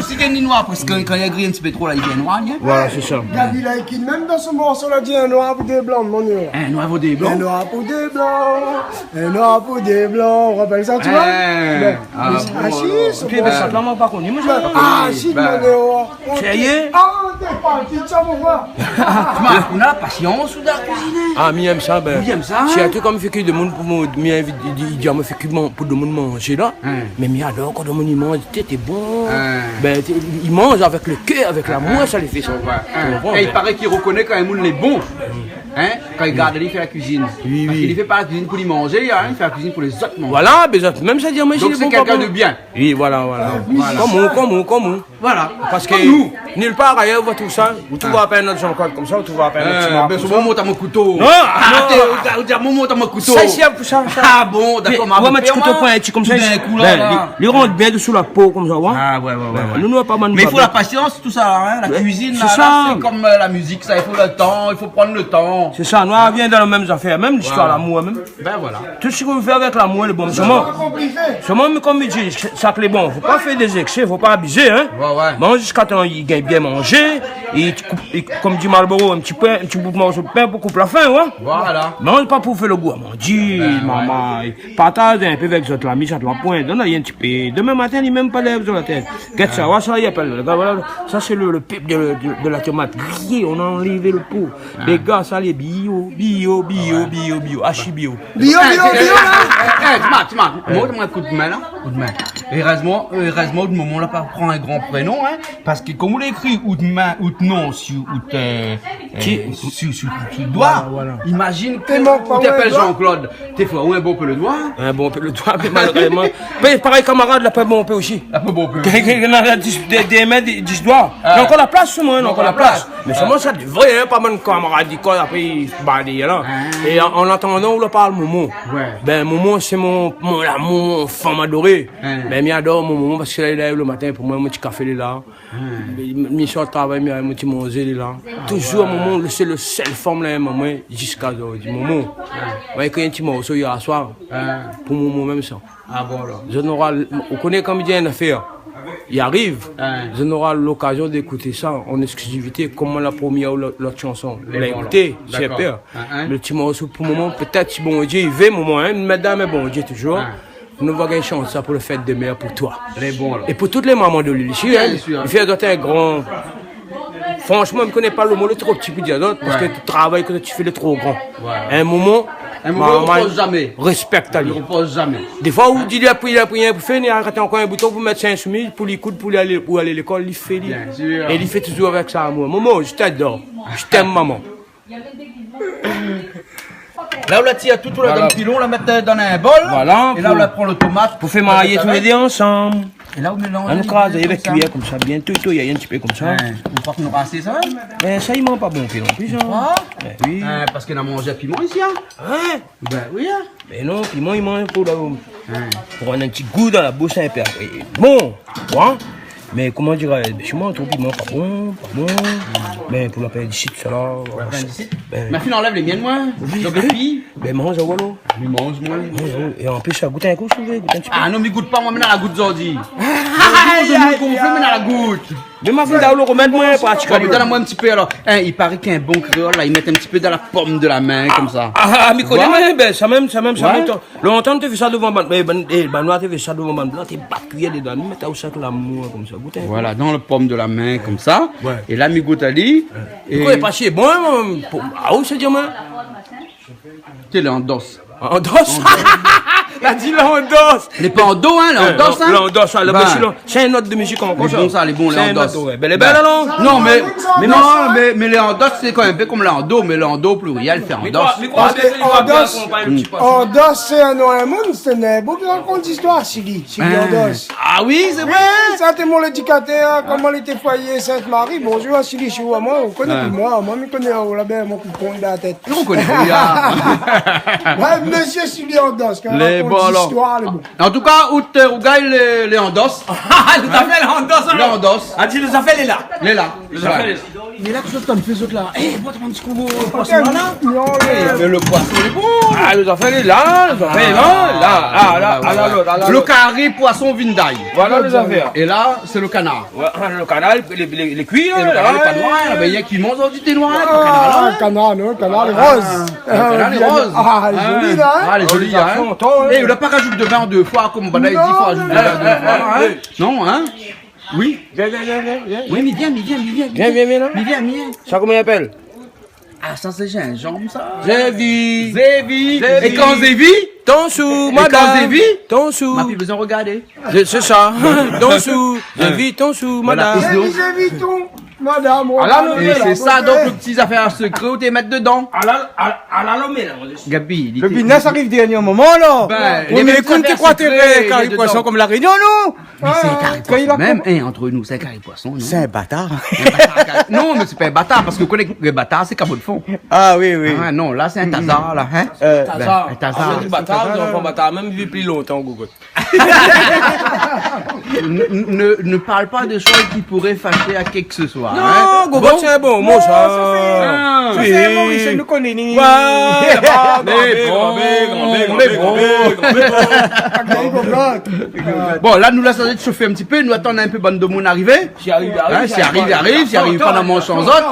Si gingn noir, parske kan, kan li gri in ti pé tro la, li vien noir, in. Voilà, sé sa. Gaby Laïkin, mèm dan son morso la, di in noir pou dé blan, mon dié. In noir pou dé blan. In noir pou dé blan. In noir pou dé blan, ou rapèl sa, ou voi ? Ah bon, alor. Pi, bin, sa, la, moin pa koni, moin. Ah si, mon dié. Sérié ? Ah, t'es parti de ça, mon gars. Timar, ou na la pasians ou dan la kuizine ? Ah, mi èm sa, bin. Ou èm sa, in ? Sirtou kan mi fé kui demoun pou moin, mi invit, i di, i di amoin fé kui pou demoun manzé la. Mé mi ador kan demoun i manz, té, té bon. Bin, té, i manz avèk le kèr, avèk lamour, sa lé fé sa. Ou konpran ? É i paré k'i rokoné kan in moun lé bon. In ? Kan i gard ali fé la kuizine. Wi, wi. Parske li fé pa la kuizine pou li manzé, in, li fé la kuizine pou lézot manzé. Voilà, bin, mèm sa di amoin, donk sé kèlkin de bien. Wi, voilà, voilà. Voilà. Konm ou, konm ou, konm ou. Voilà. Parske nil par ayèr ou va trouv sa, ou trouv pa in not Jean-Claude konmsa, ou trouv pa in not Timar konmsa. Bin, sé moin, mont amoin kouto. Non, non. Ou di amoin mont amoin kouto. Sa, sé pou sa, sa. Ah bon, dakor. Mé ou voi, mèt ti kouto pointi konmsa, li rant bien dosou la po konmsa, ou voi. Ah ouais, ouais, ouais. Nou, nou, pa bann... Mé i fo la pasians, tout sa la, in, la kuizine la, sé konm la mizik, sa, i fo le tan, i fo pran le tan. Sé sa, nou vien dan la mèm zafèr, mèm listoir lamour, mèm. Bin voilà. Tout sak ou fé avèk lamour lé bon. Solman, solman, mé konm mi di, sak lé bon, fo pa fé dé zéksé, fo pa abizé, in. Ouais, ouais. Manz ziska tan i gingn bien manzé, é ti koup, é konm di Malboro, in ti pin, in ti bout morso pin pou koup la fin, ouais. Voilà. Manz pa pou fé le gou a manzé, marmay. Partaz in pé avèk zot lami, sa i doi poin. Donn ali in ti pé. Demin matin, li mèm pa lèv zot la tèt. Gèt sa, ouais, sa i apèl, voilà, sa sé le, le pip de, de, de la tomat griyé, on a enlevé le peau. Lé gars, sa lé bio, bio, bio, bio, bio, archi bio. Bio, bio, bio, la. É, é, é, Timar, Timar, moin, moin, kout min la, kout min. Érèzman, érèzman, out momon la pa pran in gran prénon, in, parske kan ou la ékri out min, out non si out, euh, si, si, si out doi, voilà, voilà, imazine ke ou té apèl Jean-Claude. Té fé in bon pé le doi. In bon pé le doi, mé malérèzman, pé, parèy kamarad la, pa bon pé osi. La pa bon pé. Ke, ke, ke, na dis, dé, dé min, dis, dis doi. Ah. Na ankor la plas, moin, na ankor la plas. Mé solman, sa lé vré, in, pa bann kamarad lékol, apré i badé la. Ah. É an, an atandan, ou la parl momon. Ouais. Bin, momon, sé mon, mon lamour, mon fanm adoré. Ah. Bin, mi ador mon momon parske li lèv le matin pou moin, mon ti kafé lé la. Mi, mi sort travay, mi, mon ti manzé lé la. Toujour momon, sé le sèl fanm la èm amoin ziska zordi. Momon, moin la ékri in ti morso yèr soir pou momon mèm sa. Ah bon, alor. Zot nora, ou koné kan mi di in afèr i ariv, zot nora lokazion d'ékout sa an éksklizivité, koman la promièr ou la, lot shanson. Lé bon, la ékouté, dakor. Mé le ti morso pou momon, pétèt si Bondié i vé, momon, in, mèt dan mé Bondié toujour. Nou va gingn shant sa pou le fèt dé mèr pou toi. Lé bon, la. É pou tout lé momon de lil isi, in. Biensir. I fé azot in gran... Franshman, mi koné pa le mo, lé tro pti pou dir azot, parske le travay ke ou fé lé tro gran. Ouais. In momon, in momon, momon i ropoz zamé. Rèspèk ali. I ropoz zamé. Défoi, ou di li la pri, li la pri, li la pri, li arèt ankor in bouton pou mèt sa in shemiz, pou li koud, pou li alé, pou alé lékol, li fé li. Biensir. É li fé toujour avèk sa amour. Momon, je t'adore. Je t'aime, maman. La, ou la tir tout, ou la donn pilon, ou la mèt dan in bol. Voilà, é la, ou la pran le tomat, pou fé marié tou lé dé ansanm. É la, ou mélanz ali konmsa. Annou kraz avèk kuiyèr konmsa, bien, tout, tout, i fé in ti pé konmsa. In, ou kroi ke nou rasé sa ? Bin, sa i manz pa bon pilon, pi sa. Ou kroi ? Bin wi. In, parske na manzé piman isi, in ? In ? Bin wi, in. Mé non, piman i manz pou la, pou rann in ti gou dan la boush, in pé apré. Bon, koi ? Mé koman dir, bin, si moin trouv piman pa bon, pa bon. Mé pou la péndisit, sa la, pou la péndisit. Bin. Mé fine anlèv lé mienn, moin. Wi. Donk, épi, bin, manz, voilà. Mi manz, moin. Manz, wi. É an plis, sa gout in kou, si ou vé, gout in ti pé. Ah non, mi gout pa, moin, mi na la gout zordi. Zordi, mon moun gonflé, mi na la gout. Mé ma fine done aou le remèd, moin, pratik. Bon, mé done amoin in ti pé, alor. In, i paré k'in bon kréol, la, i mèt in ti pé dan la pom de la min, konmsa. Ah, ah, mi koné, mé, bin, sa mèm, sa mèm, sa mèm. Lontan, té fé sa dovan bann, é, bann, é, bann noir té fé sa dovan bann blan, té bat kuiyèr dedan, mi mèt sa avèk lamour, konmsa, gout in pé. Voilà, dan le pom de la min, konmsa. Ouais. É la, mi gout ali. Ouais. É mi koné pa si lé bon, in, pou, ah, ou sé di, moin. Té lé an dos. An dos. La di la andos. Lé pa ando, hein, la andos, hein. La andos, hein, la, ben, sé in not de mizik ankor, sa. Lé bon, sa, lé bon, la andos. Sé in not, ouais. Bèl, bèl, alor. Non, mé, mé non, mé, mé la andos, sé kan mèm in pé konm la ando, mé la ando o plirièl, fé andos. Parske andos, andos, sé in nom, in moun, sé in boug ki rakont zistoir, Sili, Sili Andos. Ah oui, sé vré. Sa té mon lédikatèr, koman li té foiyé Sint-Mari. Bonzour a Sili, si ou voi amoin, ou koné pi moin, moin, mi koné, ou la bèl, mon koupon dan la tèt. Ou koné, oui, ah. Ouais, mésyé Sili Andos, ki rakont zistoir, lé bon. An tou ka, out, ou gingn lé, lé andos. Ah, nou la fé lé andos, alor. Lé andos. Ah, di nou la fé lé la. Lé la. Nou la fé lé la. Mé la, kosa zot i fé, zot la ? Eh, bon, ti kou, poison la, la. Non, mé le poison lé bon. Ah, nou la fé lé la, nou la fé lé la. La, la, la, la, la. Le kari poison vinday. Voilà, nou la fé. É la, sé le kanar. Ouais, ah, le kanar, lé, lé, lé kui, la. É le kanar lé pa noir, la. Mé néna ki manz di té noir, le kanar, la. Ah, kanar, non, kanar lé roz. Le kanar lé roz. Ah, lé zoli, la, hein. Ah, lé zoli, hein. Eh, ou la pa razout de vin dé foi, konm banna i di, fo razout de vin dé foi, hein. Non, hein. Oui. Vien, vien, vien, vien, vien. Oui, mé vien, mé vien, mé vien. Vien, vien, vien, la. Mé vien, mé vien. Sa, koman i apèl ? Ah, sa, sé zinzanm, sa. Zévi. Zévi. Zévi. É kan zévi ? Tansou, madam. Zévi ? Tansou. Ma pi bezoin rogardé. Sé, sé sa. Tansou. Zévi, tansou, madam. Voilà. Zévi, zévi, ton, madam. Ala, é sé sa, donk, le ti zafèr sekré ou té mèt dedan. Ala, ala, ala, mélanz. Gabi, li té... Le binas i ariv dernié moman, la. Ben, oui, mé ékout, ti kroi té kari poison konm La Rényon, non ? Mé sé in kari poison mèm, hein, ant nou, sé in kari poison, non ? Sé in batar. In batar, kari. Non, mé sé pa in batar, parske ou koné ke batar, sé kabo de fon. Ah oui, oui. Ah non, la, sé in tazar, la, hein ? Euh, tazar. Ben, in tazar. Ah, sé in batar, sé in batar, mèm i viv pli lontan, Gogot. Ne, ne, ne parle pas de choses qui pourraient fâcher à qui que ce soit, hein. Non, Gogot, bon, sé in bon mo, sa. Non, sa, sé, ah, sa, sé in mo, oui, sé nou koné ni. Voilà. Mé bon, mé bon, mé bon, mé bon, mé bon. Bon, la, nou lès sa shof in ti pé, nou atann in pé bann demoun arivé. Si i ariv, i ariv, si i ariv, i ariv, si i ariv pa, nou manz san zot.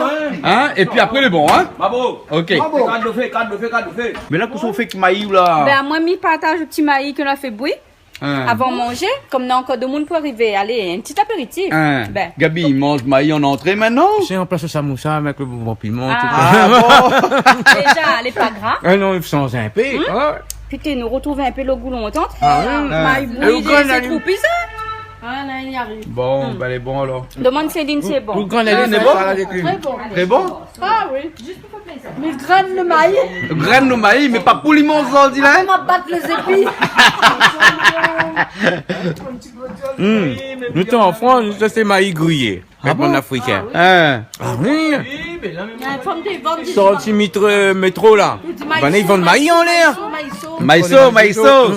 Hein, épi apré, lé bon, hein. Bravo. Ok. Bravo. Kad lo fé, kad lo fé, kad lo fé. Mé la, kosa ou fé èk mayi, la ? Ben, moin, mi partaz lo ti mayi ke nou la fé bouyi. Hein. Avan manzé, konm néna ankor demoun pou arivé, alé, in ti apéritif. Hein. Ben. Gabi, i manz mayi an antré mintnan ? Sé an plas samoussa avèk le bonbon piman, tout sa. Ah bon ? Déza, lé pa gra. Ah non, i sanz in pé. Hmm ? Ah. Pi nou rotrouv in pé le gou lontan. Ah oui. Mayi bouyi, sé kroupi, sa. Ah, la, i ariv. Bon, ben, lé bon, alor. Demann Céline, sé bon. Ou, ou, Céline, lé bon ? Très bon. Très bon ? Ah oui. Mé grèn lo mayi. Grèn lo mayi, mé pa pou li manz, sa, di la. Ah, ma bat lé zépi. Hmm. Nou té an Frans, nou té sé mayi griyé. Ah bon ? Bann Afrikin. Hein. Ah oui. Sorti mitr-, métro, la. Banna i vann mayi anlèr. Mayi so, mayi so.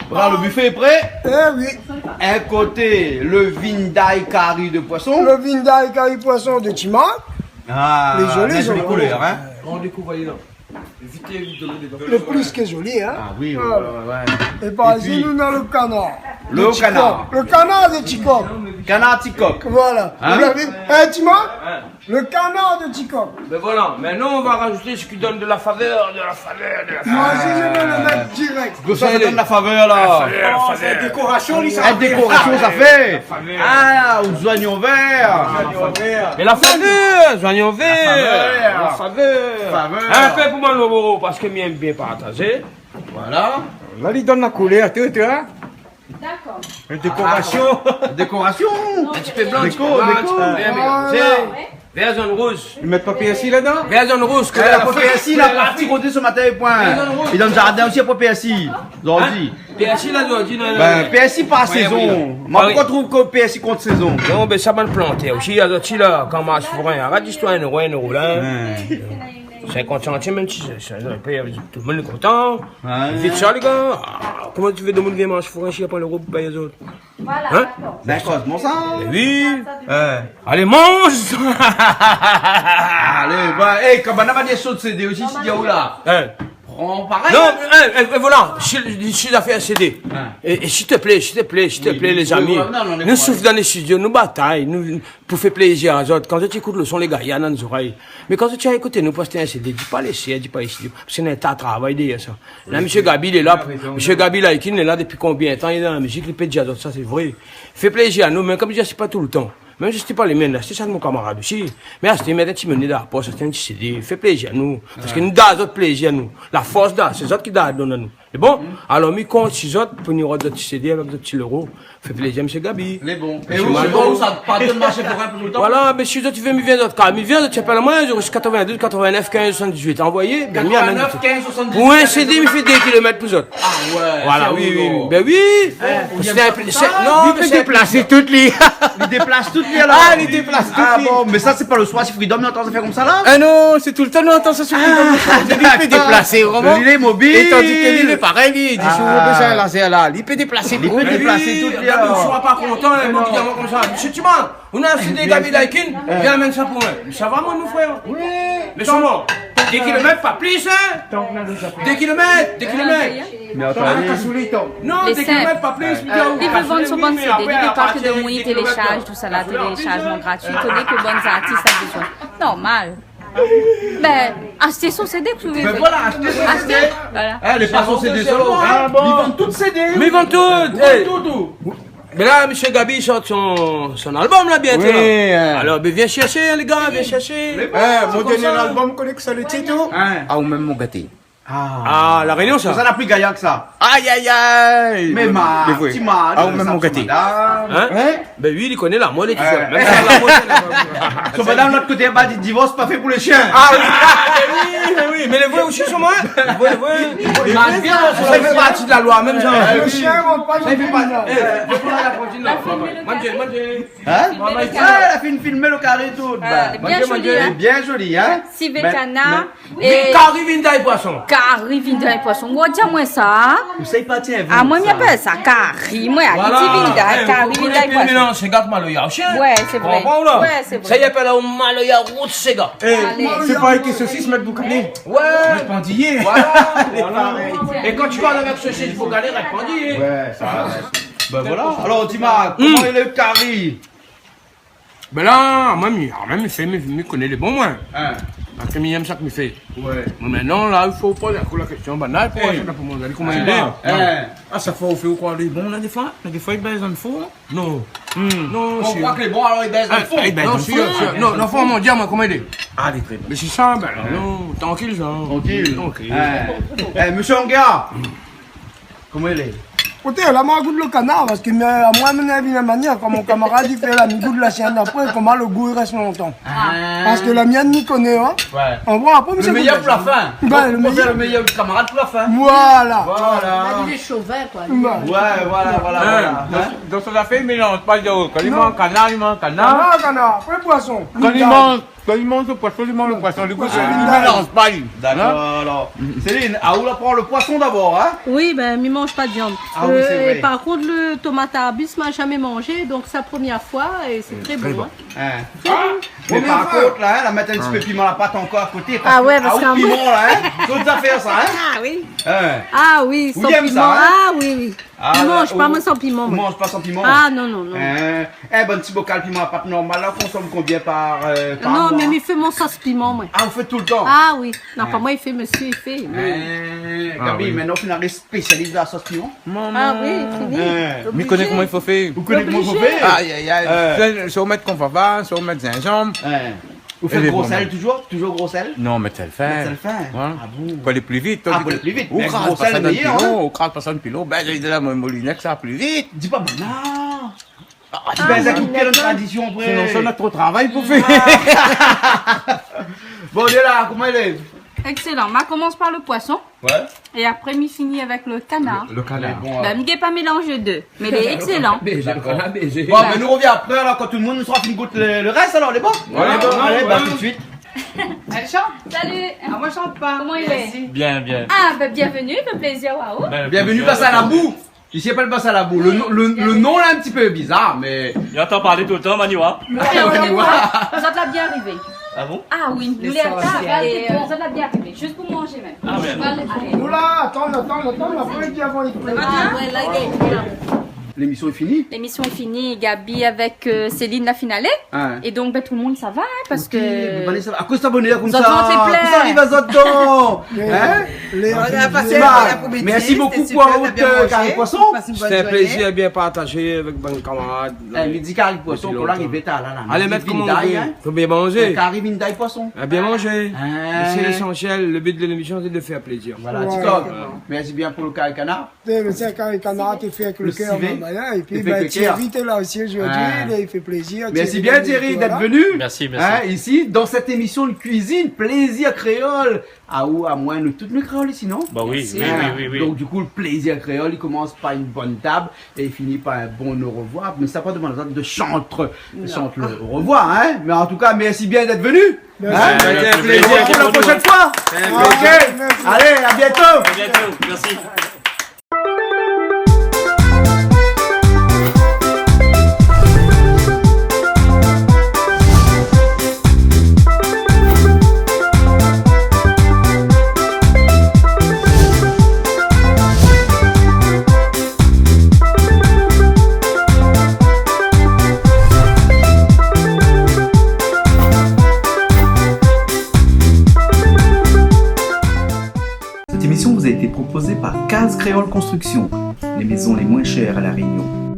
Voilà, le buffet est prêt. Eh oui. In koté, le vinday kari de poison. Le vinday kari poison de Tima. Ah, lé zoli, lé zoli koulèr, hein. On découvre, allez, là. Vite, vite, de l'eau dedans. Le plus que zoli, hein. Ah oui, ouais, ouais, ouais. Voilà. É par isi, nou néna le kanar. Le kanar. Le kanar de Tikok. Kanar Tikok. Voilà. Hein ? Ou la vi ? Eh, Tima ? Hein ? Le kanar de Tikok. Ben voilà, maintenant on va rajouter ce qui donne de la faveur, de la faveur, de la faveur. Moin osi, mi vé le mèt dirèk. Kosa i donn la faveur, la ? La faveur, la faveur. Oh, sé dékorasion, li, sa. La dékorasion, sa fé. Faveur. Ah, ou zoignon vèr. Zoignon vèr. É la faveur, zoignon vèr. La faveur. La faveur. In pé pou moin, lo boro, parske mi èm bien partazé. Voilà. La, li donn la koulèr, tout, hein. Dakor. In dékorasion. Ah, dékorasion. In ti pé blan, in ti pé blan, in ti pé vèr, mélangé. Vèr, zone, rouz. I mèt pa pèrsi ladan ? Vèr, zone, rouz. Eh, la pèrsi, la parti koté se matin, é poin. Vèr, zone, rouz. É dan le zardin osi, na pa pèrsi. Zordi. Hein ? Pèrsi, la, zordi, non, non, non. Ben, pèrsi par sézon. Ah oui. Moin, mi trouv ke pèrsi kont sézon. Non, ben, sa, bann plantèr osi, la, zordi, la, kan marsh fourin, arèt zistoir, in éro, in éro, la. Ouais. Sinkant santim, mèm si sé, sé, sé, tout le moun lé kontan. Ouais. Vit sa, lé gars. Ah, koman ou vé demoun vien marsh fourin si na pa in éro pou pèy azot ? Voilà, hein ? Dakor. Ben, koz mon sa. Eh oui. Ouais. Alé, manz. Alé, ben, eh, kan banna va dir sot CD osi, si di aou la. Hein. Pran parèy. Non, hein, eh, eh, voilà, si, si la fé in CD. Hein. É, é s'il te plaît, s'il te plaît, s'il te plaît, oui, lé zami. Oui, non, non, nou soufr dan lé studio, nou batay, nou, pou fé plézir azot. Kan zot i ékout le son, lé gayar dan zorèy. Mé kan zot i ékout, nou post in CD, di pa lé sèr, di pa isi, parske néna in ta travay dèrièr sa. La, oui, mésyé Gabi, lé la, oui, mésyé Gabi Laikin, lé la dopi konbien tan, li lé dan la mizik, li pé dir azot sa, sé vré. Fé plézir anou, mé konm mi di, sé pa toultan. Mèm si sété pa lé mienn, la, sété sa mon kamarad osi. Mé asté, mèt in ti moné dan la pos, asté in ti CD, fé plézir anou. Parské nou done azot plézir anou. La fors la, sé zot ki done anou. Lé bon ? Alor, mi kont si zot pou ni rod zot ti CD avèk zot ti loro. Fé plézir, mésyé Gaby. Lé bon. É ou, sé bon, ou sa pa de marché pou rien pou toultan ? Voilà, mé si zot i vé, mi vien zot ka, mi vien zot i apèl amoin, zéro six quatre-vingt-douze quatre-vingt-neuf quinze soixante-dix-huit. Anvoyé, bin, mi amèn zot. Quatre-vingt-neuf quinze soixante-dix-huit. Pou in CD, mi fé dé kilomèt pou zot. Ah ouais, voilà, sé oui, oui, rigolo. Bin oui. Hein, ou vien pou sa ? Non, mé sé in plézir. Li pé déplasé tout, li. Li déplas tout, li, alor. Ah, li déplas tout, li. Ah bon, mé sa, sé pa le soir si Freedom, nou antann sa fé konmsa, la ? Ah non, sé toultan nou antann sa si Freedom. Ah, dakor. Li pé déplasé, vréman. Li lé mobil. É tandi ke li lé parèy, li di, si ou bézoin lazèr la, li pé déplasé. Li pé déplasé tout, li, alor. Mé oui, gard, ou sra pa kontan, hein, mon ti gamin konmsa. Mésyé Timan, ou na CD Gaby Likin, vien amèn sa pou moin. Sa va, mon frèr ? Oui. Mé solman, dé kilomèt, pa plis, hein ? Dé kilomèt, dé kilomèt. Mé atann. Non, dé kilomèt, pa plis. Li vé vann son bann CD, li vé pa ke de moun i télécharz, tousa la, télécharjman gratuit, koné ke bann zartis la bézoin. Normal. Bin, ashté son CD, ke ou vé. Bin voilà, ashté son CD. Ashté, voilà. Eh, lé pa son CD solman, hein. Ah bon ? Li vann tout CD. Mé li vann tout. Li vann tout, tout. Mé la, mésyé Gaby i sort son, son album la, bientôt, la. Oui, hein. Alor, bin, vien shèrshé, lé gars, vien shèrshé. Lé bon, sé konmsa. Eh, mon dernier album, koné ke sa le tit, ou ? Hein. Ah, ou mèm mon gaté. Ah. Ah, La Rénion, sa. Sa na pli gayar ke sa. Ay, ay, ay. Mé ma, ti ma, ah, ou mèm mon gaté. Hein ? Bin oui, li koné la, moin, li di sa. Mèm sa, la, moin, sé la. Son madam, lot koté, ba, di divors pa fé pou lé shien. Ah oui, mé oui, mé oui. Mé lé vré osi, sa, moin. Lé vré, lé vré. Mé sa i fé parti de la loi, mèm sa. Lé shien i rant pa dan la kizine. Eh, fo pa la kizine, la. Manzé, manzé. Hein ? Ah, la fine filmé le kari tout. Ah, lé bien zoli, hein. Lé bien zoli, hein. Sivé kanar. Mé kari vinday poison. Kari vinday poison. Ou di amoin sa, hein ? Ou sa i parti in... Ah, moin, mi apèl sa kari. Moin, voilà. Kari vinday, kari vinday poison. Mélanz séga avèk maloya osi, hein. Ouais, sé vré. Konpran, la ? Ouais, sé vré. Sa i apèl maloya rout séga. Eh, sé parèy ke sosis, mèt boukané. Ouais. Mèt pandiyé. Voilà. Lé parèy. É kan ou parl avèk sosis boukané, mèt pandiyé. Ouais, sa. Bin voilà. Alor, di amoin, koman i lé le kari ? Bin la, moin, mi, ah, moin, mi fé, mi, mi koné lé bon, moin. Hein. Parske mi yèm sak mi fé. Ouais. Mé mintnan, la, i fo poz ankor la késtion, banna, pou manzé, pou manzé, koman i lé. Hein. Ah, sa fo fé ou kroi lé bon, la, défoi ? Défoi, i bèz in fo. Non. Non, ou kroi ke lé bon, alor i bèz in fo. Ah, i bèz in fo. Non, non, fo manzé, moin, koman i lé. Ah, lé tré bon. Mé sé sa, bin, non, trankil, sa. Trankil. Trankil. Hein. Eh, mésyé Onga. Koman i lé ? Koté, la, moin gout le kanar, parske, mé, amoin, mi vien manièr, kom mon kamarad i fé la, mi gout la sienn apré, koman le gou i rès lontan. Ah. Parske la mienn, mi koné, hein. Ouais. Ou voi, apré, mi gout la sienn. Le méyèr pou la fin. Bin, le méyèr. Ou fé le méyèr kamarad pou la fin. Voilà. Voilà. Li lé shovin, koi. Bin. Ouais, voilà, voilà, voilà. Hein ? Dan son, dan son zafèr, i mélanz pa, li di, oh, kan li manz kanar, li manz kanar. Kanar, kanar. Apré, poison. Kan li manz Kan li manz le poison, li manz le poison. Li gou, li mélanz pa, li. Dakor, alor. Céline, ah, ou la pran le poison dabor, hein ? Oui, bin, mi manz pa de viann. Ah oui, sé vré. Euh, par kont, le tomat arbis, ma zamé manzé, donk sé la promièr foi é sé tré bon, hein. Hein. Tré bon. Mé par kont, la, hein, la mèt in ti pé piman la pat ankor a koté, parske, ah ouais, parske, ah, piman, la, hein. Sé in ot zafèr, sa, hein. Ah oui. Hein. Ah oui, san piman. Ou yèm sa, hein ? Ah oui, oui. Ah, mi manz pa, moin, san piman, moin. Ou manz pa san piman ? Ah, non, non, non. Hein. Eh, bann ti bokal piman a pat normal la, ou konsom konbien par, euh, par moi ? Non, mé mi fé mon sos piman, moin. Ah, ou fé toultan ? Ah oui. Non, pa moin i fé, mésyé i fé, mé... Eh, Gaby, mintnan ou fine ariv spésialis dan la sos piman ? Ah oui, fini. Eh. Mi koné koman i fo fé. Ou koné koman i fo fé ? Oblizé. Ay, ay, ay. Eh. Sé, sé ou mèt konfava, sé ou mèt zinzanm. Eh. Ou fé gro sèl touzour ? Touzour gro sèl ? Non, mèt sèl fin. Mèt sèl fin. Hein ? Ah bon ? Pou alé pli vit. Ah, pou alé pli vit. Ou kraz pa sa dan le pilo, hein ? Ou kraz pa sa dan le pilo. Bin, lé la, mon moulinèt, sa pli vit. Di pa banna. Ah, bin, sa ki kèl tradision, apré. Sinon, sa, nou na tro travay pou fé. Ah. Bon, lé la, koman i lé ? Excellent. Ma komans par le poison. Ouais. É apré, mi fini avèk le kanar. Le, le kanar. Lé bon, hein. Bin, mi gingn pa mélanz lé dé. Mé lé excellent. Dakor. Bon, bin, nou rovien apré, alor, kan tout le moun sra fine gout le, le rès, alor, lé bon ? Ouais, bon, alé, bin, tout de suite. Alé, ciao. Salut. Ah, moin, mi shant pa. Koman i lé ? Bien, bien. Ah, bin, bienvenue, le plézir, waouh. Bin, le plézir, le plézir. Bienvenue, Bassa Labou. Isi i apèl Bassa Labou. Le non, le, le non la in ti pé bizar, mé... I antann parl toultan, Maniwa. Ah, Maniwa. Zot la bien arivé. Ah bon ? Ah oui, nou lé a tab, é, euh, zot la bien arivé. Zis pou manzé mèm. Ah, mèrd. Alé. Oula, atann, atann, atann, apré, li di avan, li pé. Ah, ouais, la, li lé la. Lémisyon lé fini ? Lémisyon lé fini, Gaby avèk, euh, Céline la fine alé. Ah. É donk, bin, tout le moun sava, hein, parske... Ok, mé Vanessa, akoz sa bonèr konmsa ? Zot vant lé plin. Kosa i ariv azot, don ? Hein ? Mèrsi bonpé pou out kari poison. Sé in plézir bien partazé avèk bann kamarad. Eh, li di kari poison, pou la rivé ta la, la. Alé, mèt koman ou vé. Fo bien manzé. Kari vinday poison. Ah, bien manzé. Sé lésansyèl. Le bi de lémisyon, sé de fèr plézir. Voilà, ti kok. Mèrsi bien pou le kari kanar. Sé in kari kanar té fé avèk le kèr, mama, hein, épi, bin, Thierry té la osi zordi, li fé plézir. Mèrsi bien, Thierry, d'èt venu, hein, isi, dan sèt émisyon de kuizine, Plézir Kréol. A ou, amoin, nou tout nou lé kréol isi, non ? Ba oui, oui, oui, oui. Donk, du kou, le Plézir Kréol, li komans par in bone tab é li fini par in bon au revoir. Mé sa pa domann azot de shant, shant le au revoir, hein ? Mé an tou ka, mèrsi bien d'èt venu. Mèrsi. Hein ? Mèrsi. Mèrsi. Mèrsi. Mèrsi. Alé, à bientôt. À bientôt. Merci. Cette émission vous a été proposée par Case Créole Construction, les maisons les moins chères à La Réunion.